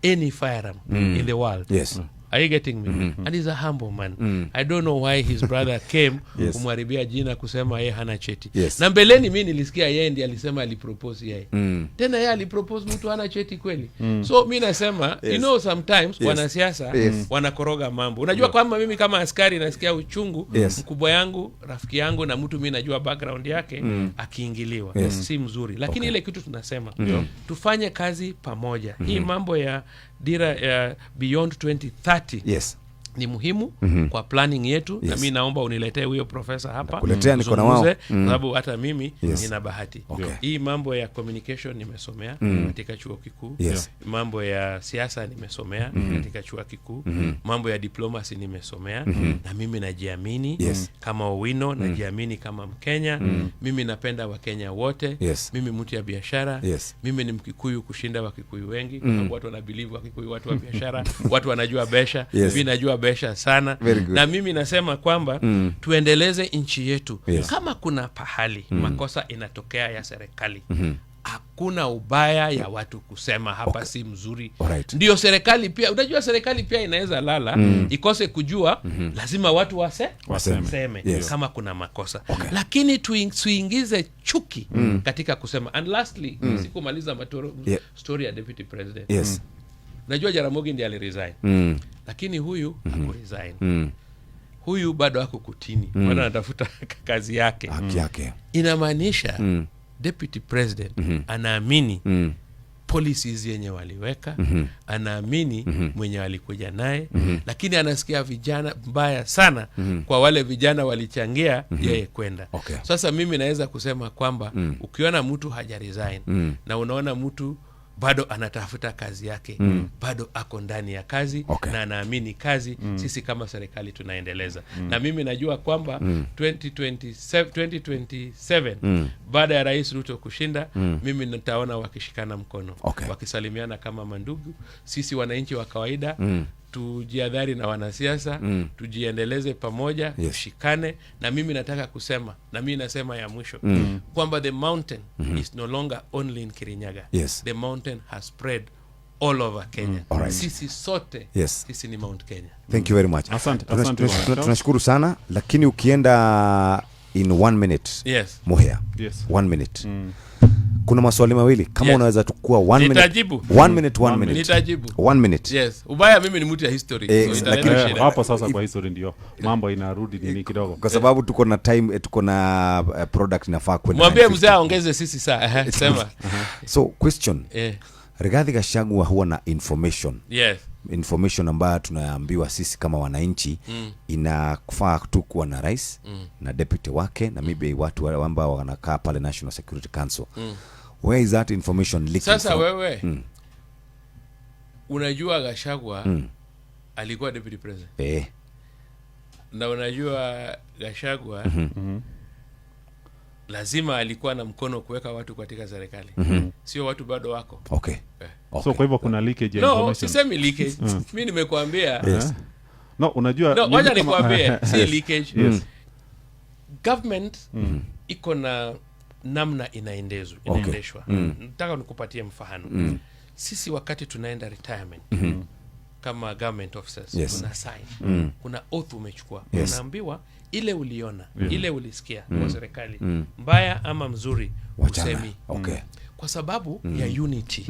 any firearm in the world. Are you getting me? Mhm. And he's a humble man. I don't know why his brother came kumharibia jina kusema yeye hana cheti. Na mbeleni mi nilisikia yeye ndiye alisema alipropose yeye. Tena yeye alipropose mtu hana cheti kweli? So mi nasema, you know, sometimes wanasiasa wanakoroga mambo. Unajua kwamba mimi kama askari nasikia uchungu, mkubwa yangu, rafiki yangu na mtu mi najua background yake akiingiliwa. Si mzuri. Lakini ile kitu tunasema, tufanye kazi pamoja. Hii mambo ya dira ya Beyond 2030 ni muhimu kwa planning yetu. Na mi naomba uniletee huyo profesa hapa. Nakuletea, niko na wao. Tuzungumze, sababu hata mimi nina bahati. Hii mambo ya communication nimesomea katika chuo kikuu. Mambo ya siasa nimesomea katika chuo kikuu. Mambo ya diplomacy nimesomea. Na mimi najiamini kama Owino, najiamini kama Mkenya. Mimi napenda Wakenya wote. Mimi mtu ya biashara. Mimi ni Mkikuyu kushinda Wakikuyu wengi, kwa sababu watu wanabelieve Wakikuyu watu wa biashara, watu wanajua besha. Mimi najua besha sana. Very good. Na mimi nasema kwamba tuendeleze nchi yetu. Kama kuna pahali makosa inatokea ya serikali, hakuna ubaya ya watu kusema hapa si mzuri. Ndio serikali pia, unajua serikali pia inaweza lala, ikose kujua, lazima watu Waseme. waseme kama kuna makosa. Lakini tuingize chuki katika kusema. And lastly, sikumaliza matoro, story ya deputy president. Najua Jaramogi ndiye aliresign. Lakini huyu hakuresign. Huyu bado ako kotini. Bado anatafuta kazi yake. Haki yake. Inamaanisha deputy president anaamini policies yenye waliweka, anaamini mwenye walikuja naye, lakini anasikia vijana mbaya sana kwa wale vijana walichangia yeye kwenda. Sasa mimi naweza kusema kwamba ukiona mtu haja resign na unaona mtu bado anatafuta kazi yake, bado ako ndani ya kazi na anaamini kazi, sisi kama serikali tunaendeleza. Na mimi najua kwamba 2027 baada ya Rais Ruto kushinda, mimi nitaona wakishikana mkono, wakisalimiana kama mandugu. Sisi wananchi wa kawaida tujiadhari na wanasiasa, tujiendeleze pamoja, tushikane. Na mimi nataka kusema, na mimi nasema ya mwisho, kwamba the mountain is no longer only in Kirinyaga. The mountain has spread all over Kenya. Sisi sote, sisi ni Mount Kenya. Thank you very much. Asante, asante bwana. Tunashukuru sana, lakini ukienda in 1 minute. Muhia. 1 minute. Kuna maswali mawili kama unaweza tukua 1 minute. Nitajibu. 1 minute, 1 minute. Nitajibu. 1 minute. Yes. Ubaya mimi ni mtu ya history. So italeta Lakini shida. Hapo sasa kwa history ndio mambo inarudi nini kidogo. Kwa sababu tuko na time, tuko na product inafaa kwenda Mwambie 9:50. mzee aongeze sisi saa. Sema. So question. Rigathi Gachagua huwa na information. Information ambayo tunaambiwa sisi kama wananchi inafaa tu kuwa na rais na deputy wake na maybe watu wale ambao wanakaa pale National Security Council. Where is that information leaking Sasa from? wewe, unajua Gachagua alikuwa deputy president. Na unajua Gachagua lazima alikuwa na mkono kuweka watu katika serikali. Sio watu bado wako. So kwa hivyo kuna leakage ya No, information. sisemi leakage. Mimi nimekuambia. No, unajua No, mimi wacha kama nikwambie, si leakage. Government iko na namna inaendeshwa. Nataka nikupatie mfano. Sisi wakati tunaenda retirement kama government officers, tuna sign. Kuna oath umechukua. Unaambiwa ile uliona, ile ulisikia kwa serikali, mbaya ama mzuri, Wachana. usemi. Kwa sababu ya unity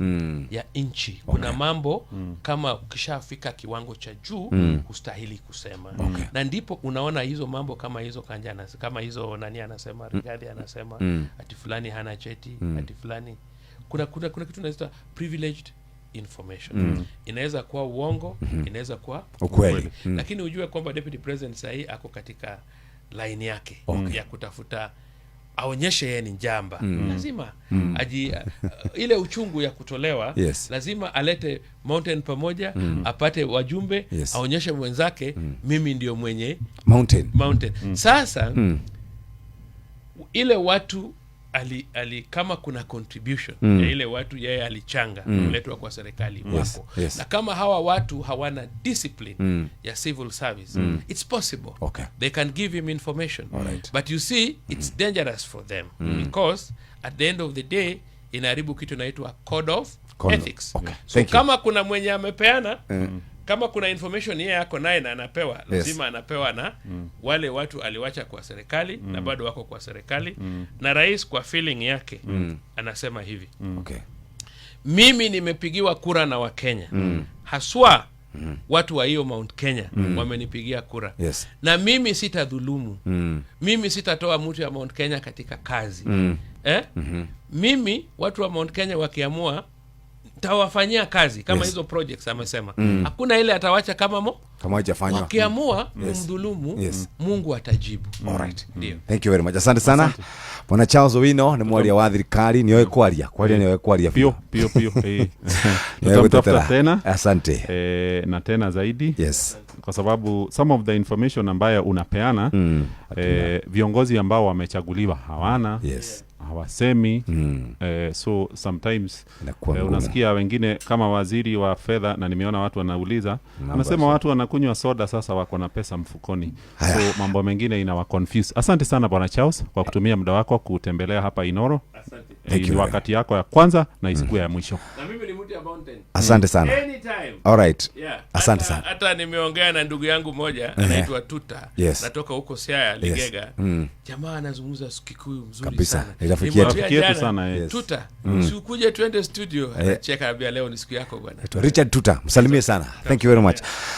ya nchi. Kuna mambo kama ukishafika kiwango cha juu, hustahili kusema. Na ndipo unaona hizo mambo kama hizo Kanja kama hizo nani anasema, Rigathi anasema, ati fulani hana cheti, ati fulani. Kuna kitu inaitwa privileged information. Inaweza kuwa uongo, inaweza kuwa Ukweli. ukweli. Lakini ujue kwamba deputy president sahii ako katika line yake ya kutafuta aonyeshe yeye ni njamba. Lazima ile uchungu ya kutolewa, lazima alete mountain pamoja, apate wajumbe, aonyeshe mwenzake, mimi ndio mwenye Mountain. mountain. Sasa, ile watu ali kama kuna contribution ya ile watu yeye alichanga kuletwa kwa serikali wako. Na kama hawa watu hawana discipline ya civil service, it's possible. They can give him information. But you see, it's dangerous for them because at the end of the day inaharibu kitu inaitwa code of Code of ethics. Okay. So Thank you. kama kuna mwenye amepeana, Kama kuna information yeye ako naye na anapewa, lazima anapewa na wale watu aliwacha kwa serikali na bado wako kwa serikali. Na rais kwa feeling yake anasema hivi: Mimi nimepigiwa kura na Wakenya, haswa watu wa hiyo Mount Kenya wamenipigia kura. Na mimi sitadhulumu. Mimi sitatoa mtu ya Mount Kenya katika kazi. Eh? Mimi watu wa Mount Kenya wakiamua tawafanyia kazi kama hizo projects amesema. Hakuna ile atawacha kama mo Kama haijafanywa. Wakiamua kumdhulumu, Mungu atajibu. All right. Ndio. Thank you very much. Asante sana. Bwana Charles Owino nĩ mwaria wa thirikari, nĩoĩ kwaria. Kwaria nĩoĩ kwaria. Pio pio pio, eh. Nĩoĩ Tutamtafuta gũtetera. tena. Asante. Na tena zaidi. Yes. Kwa sababu some of the information ambayo unapeana, viongozi ambao wamechaguliwa hawana, hawasemi. So sometimes Inakuwa ngumu. unasikia wengine kama waziri wa fedha, na nimeona watu wanauliza, Mambo anasema ya watu wanakunywa soda sasa wako na pesa mfukoni, so mambo mengine inawa confuse. Asante sana, Bwana Charles, kwa kutumia muda wako kutembelea hapa Inoro. Thank you Ni wakati yako ya kwanza na isikuwe ya mwisho. Na mimi ni mtu ya mountain. Asante sana. Anytime. All right. Yeah. Asante sana. Hata nimeongea na ndugu yangu moja anaitwa Tuta. Natoka huko Siaya, Ligega. Jamaa anazungumza Kikuyu mzuri Kabisa. sana. Ni rafiki yetu. Nimwambia Rafiki yetu jana, sana, eh. Tuta, si ukuje tuende studio. Anacheka, anambia leo ni siku yako, bwana. Richard Tuta, msalimie sana. Thank you very much.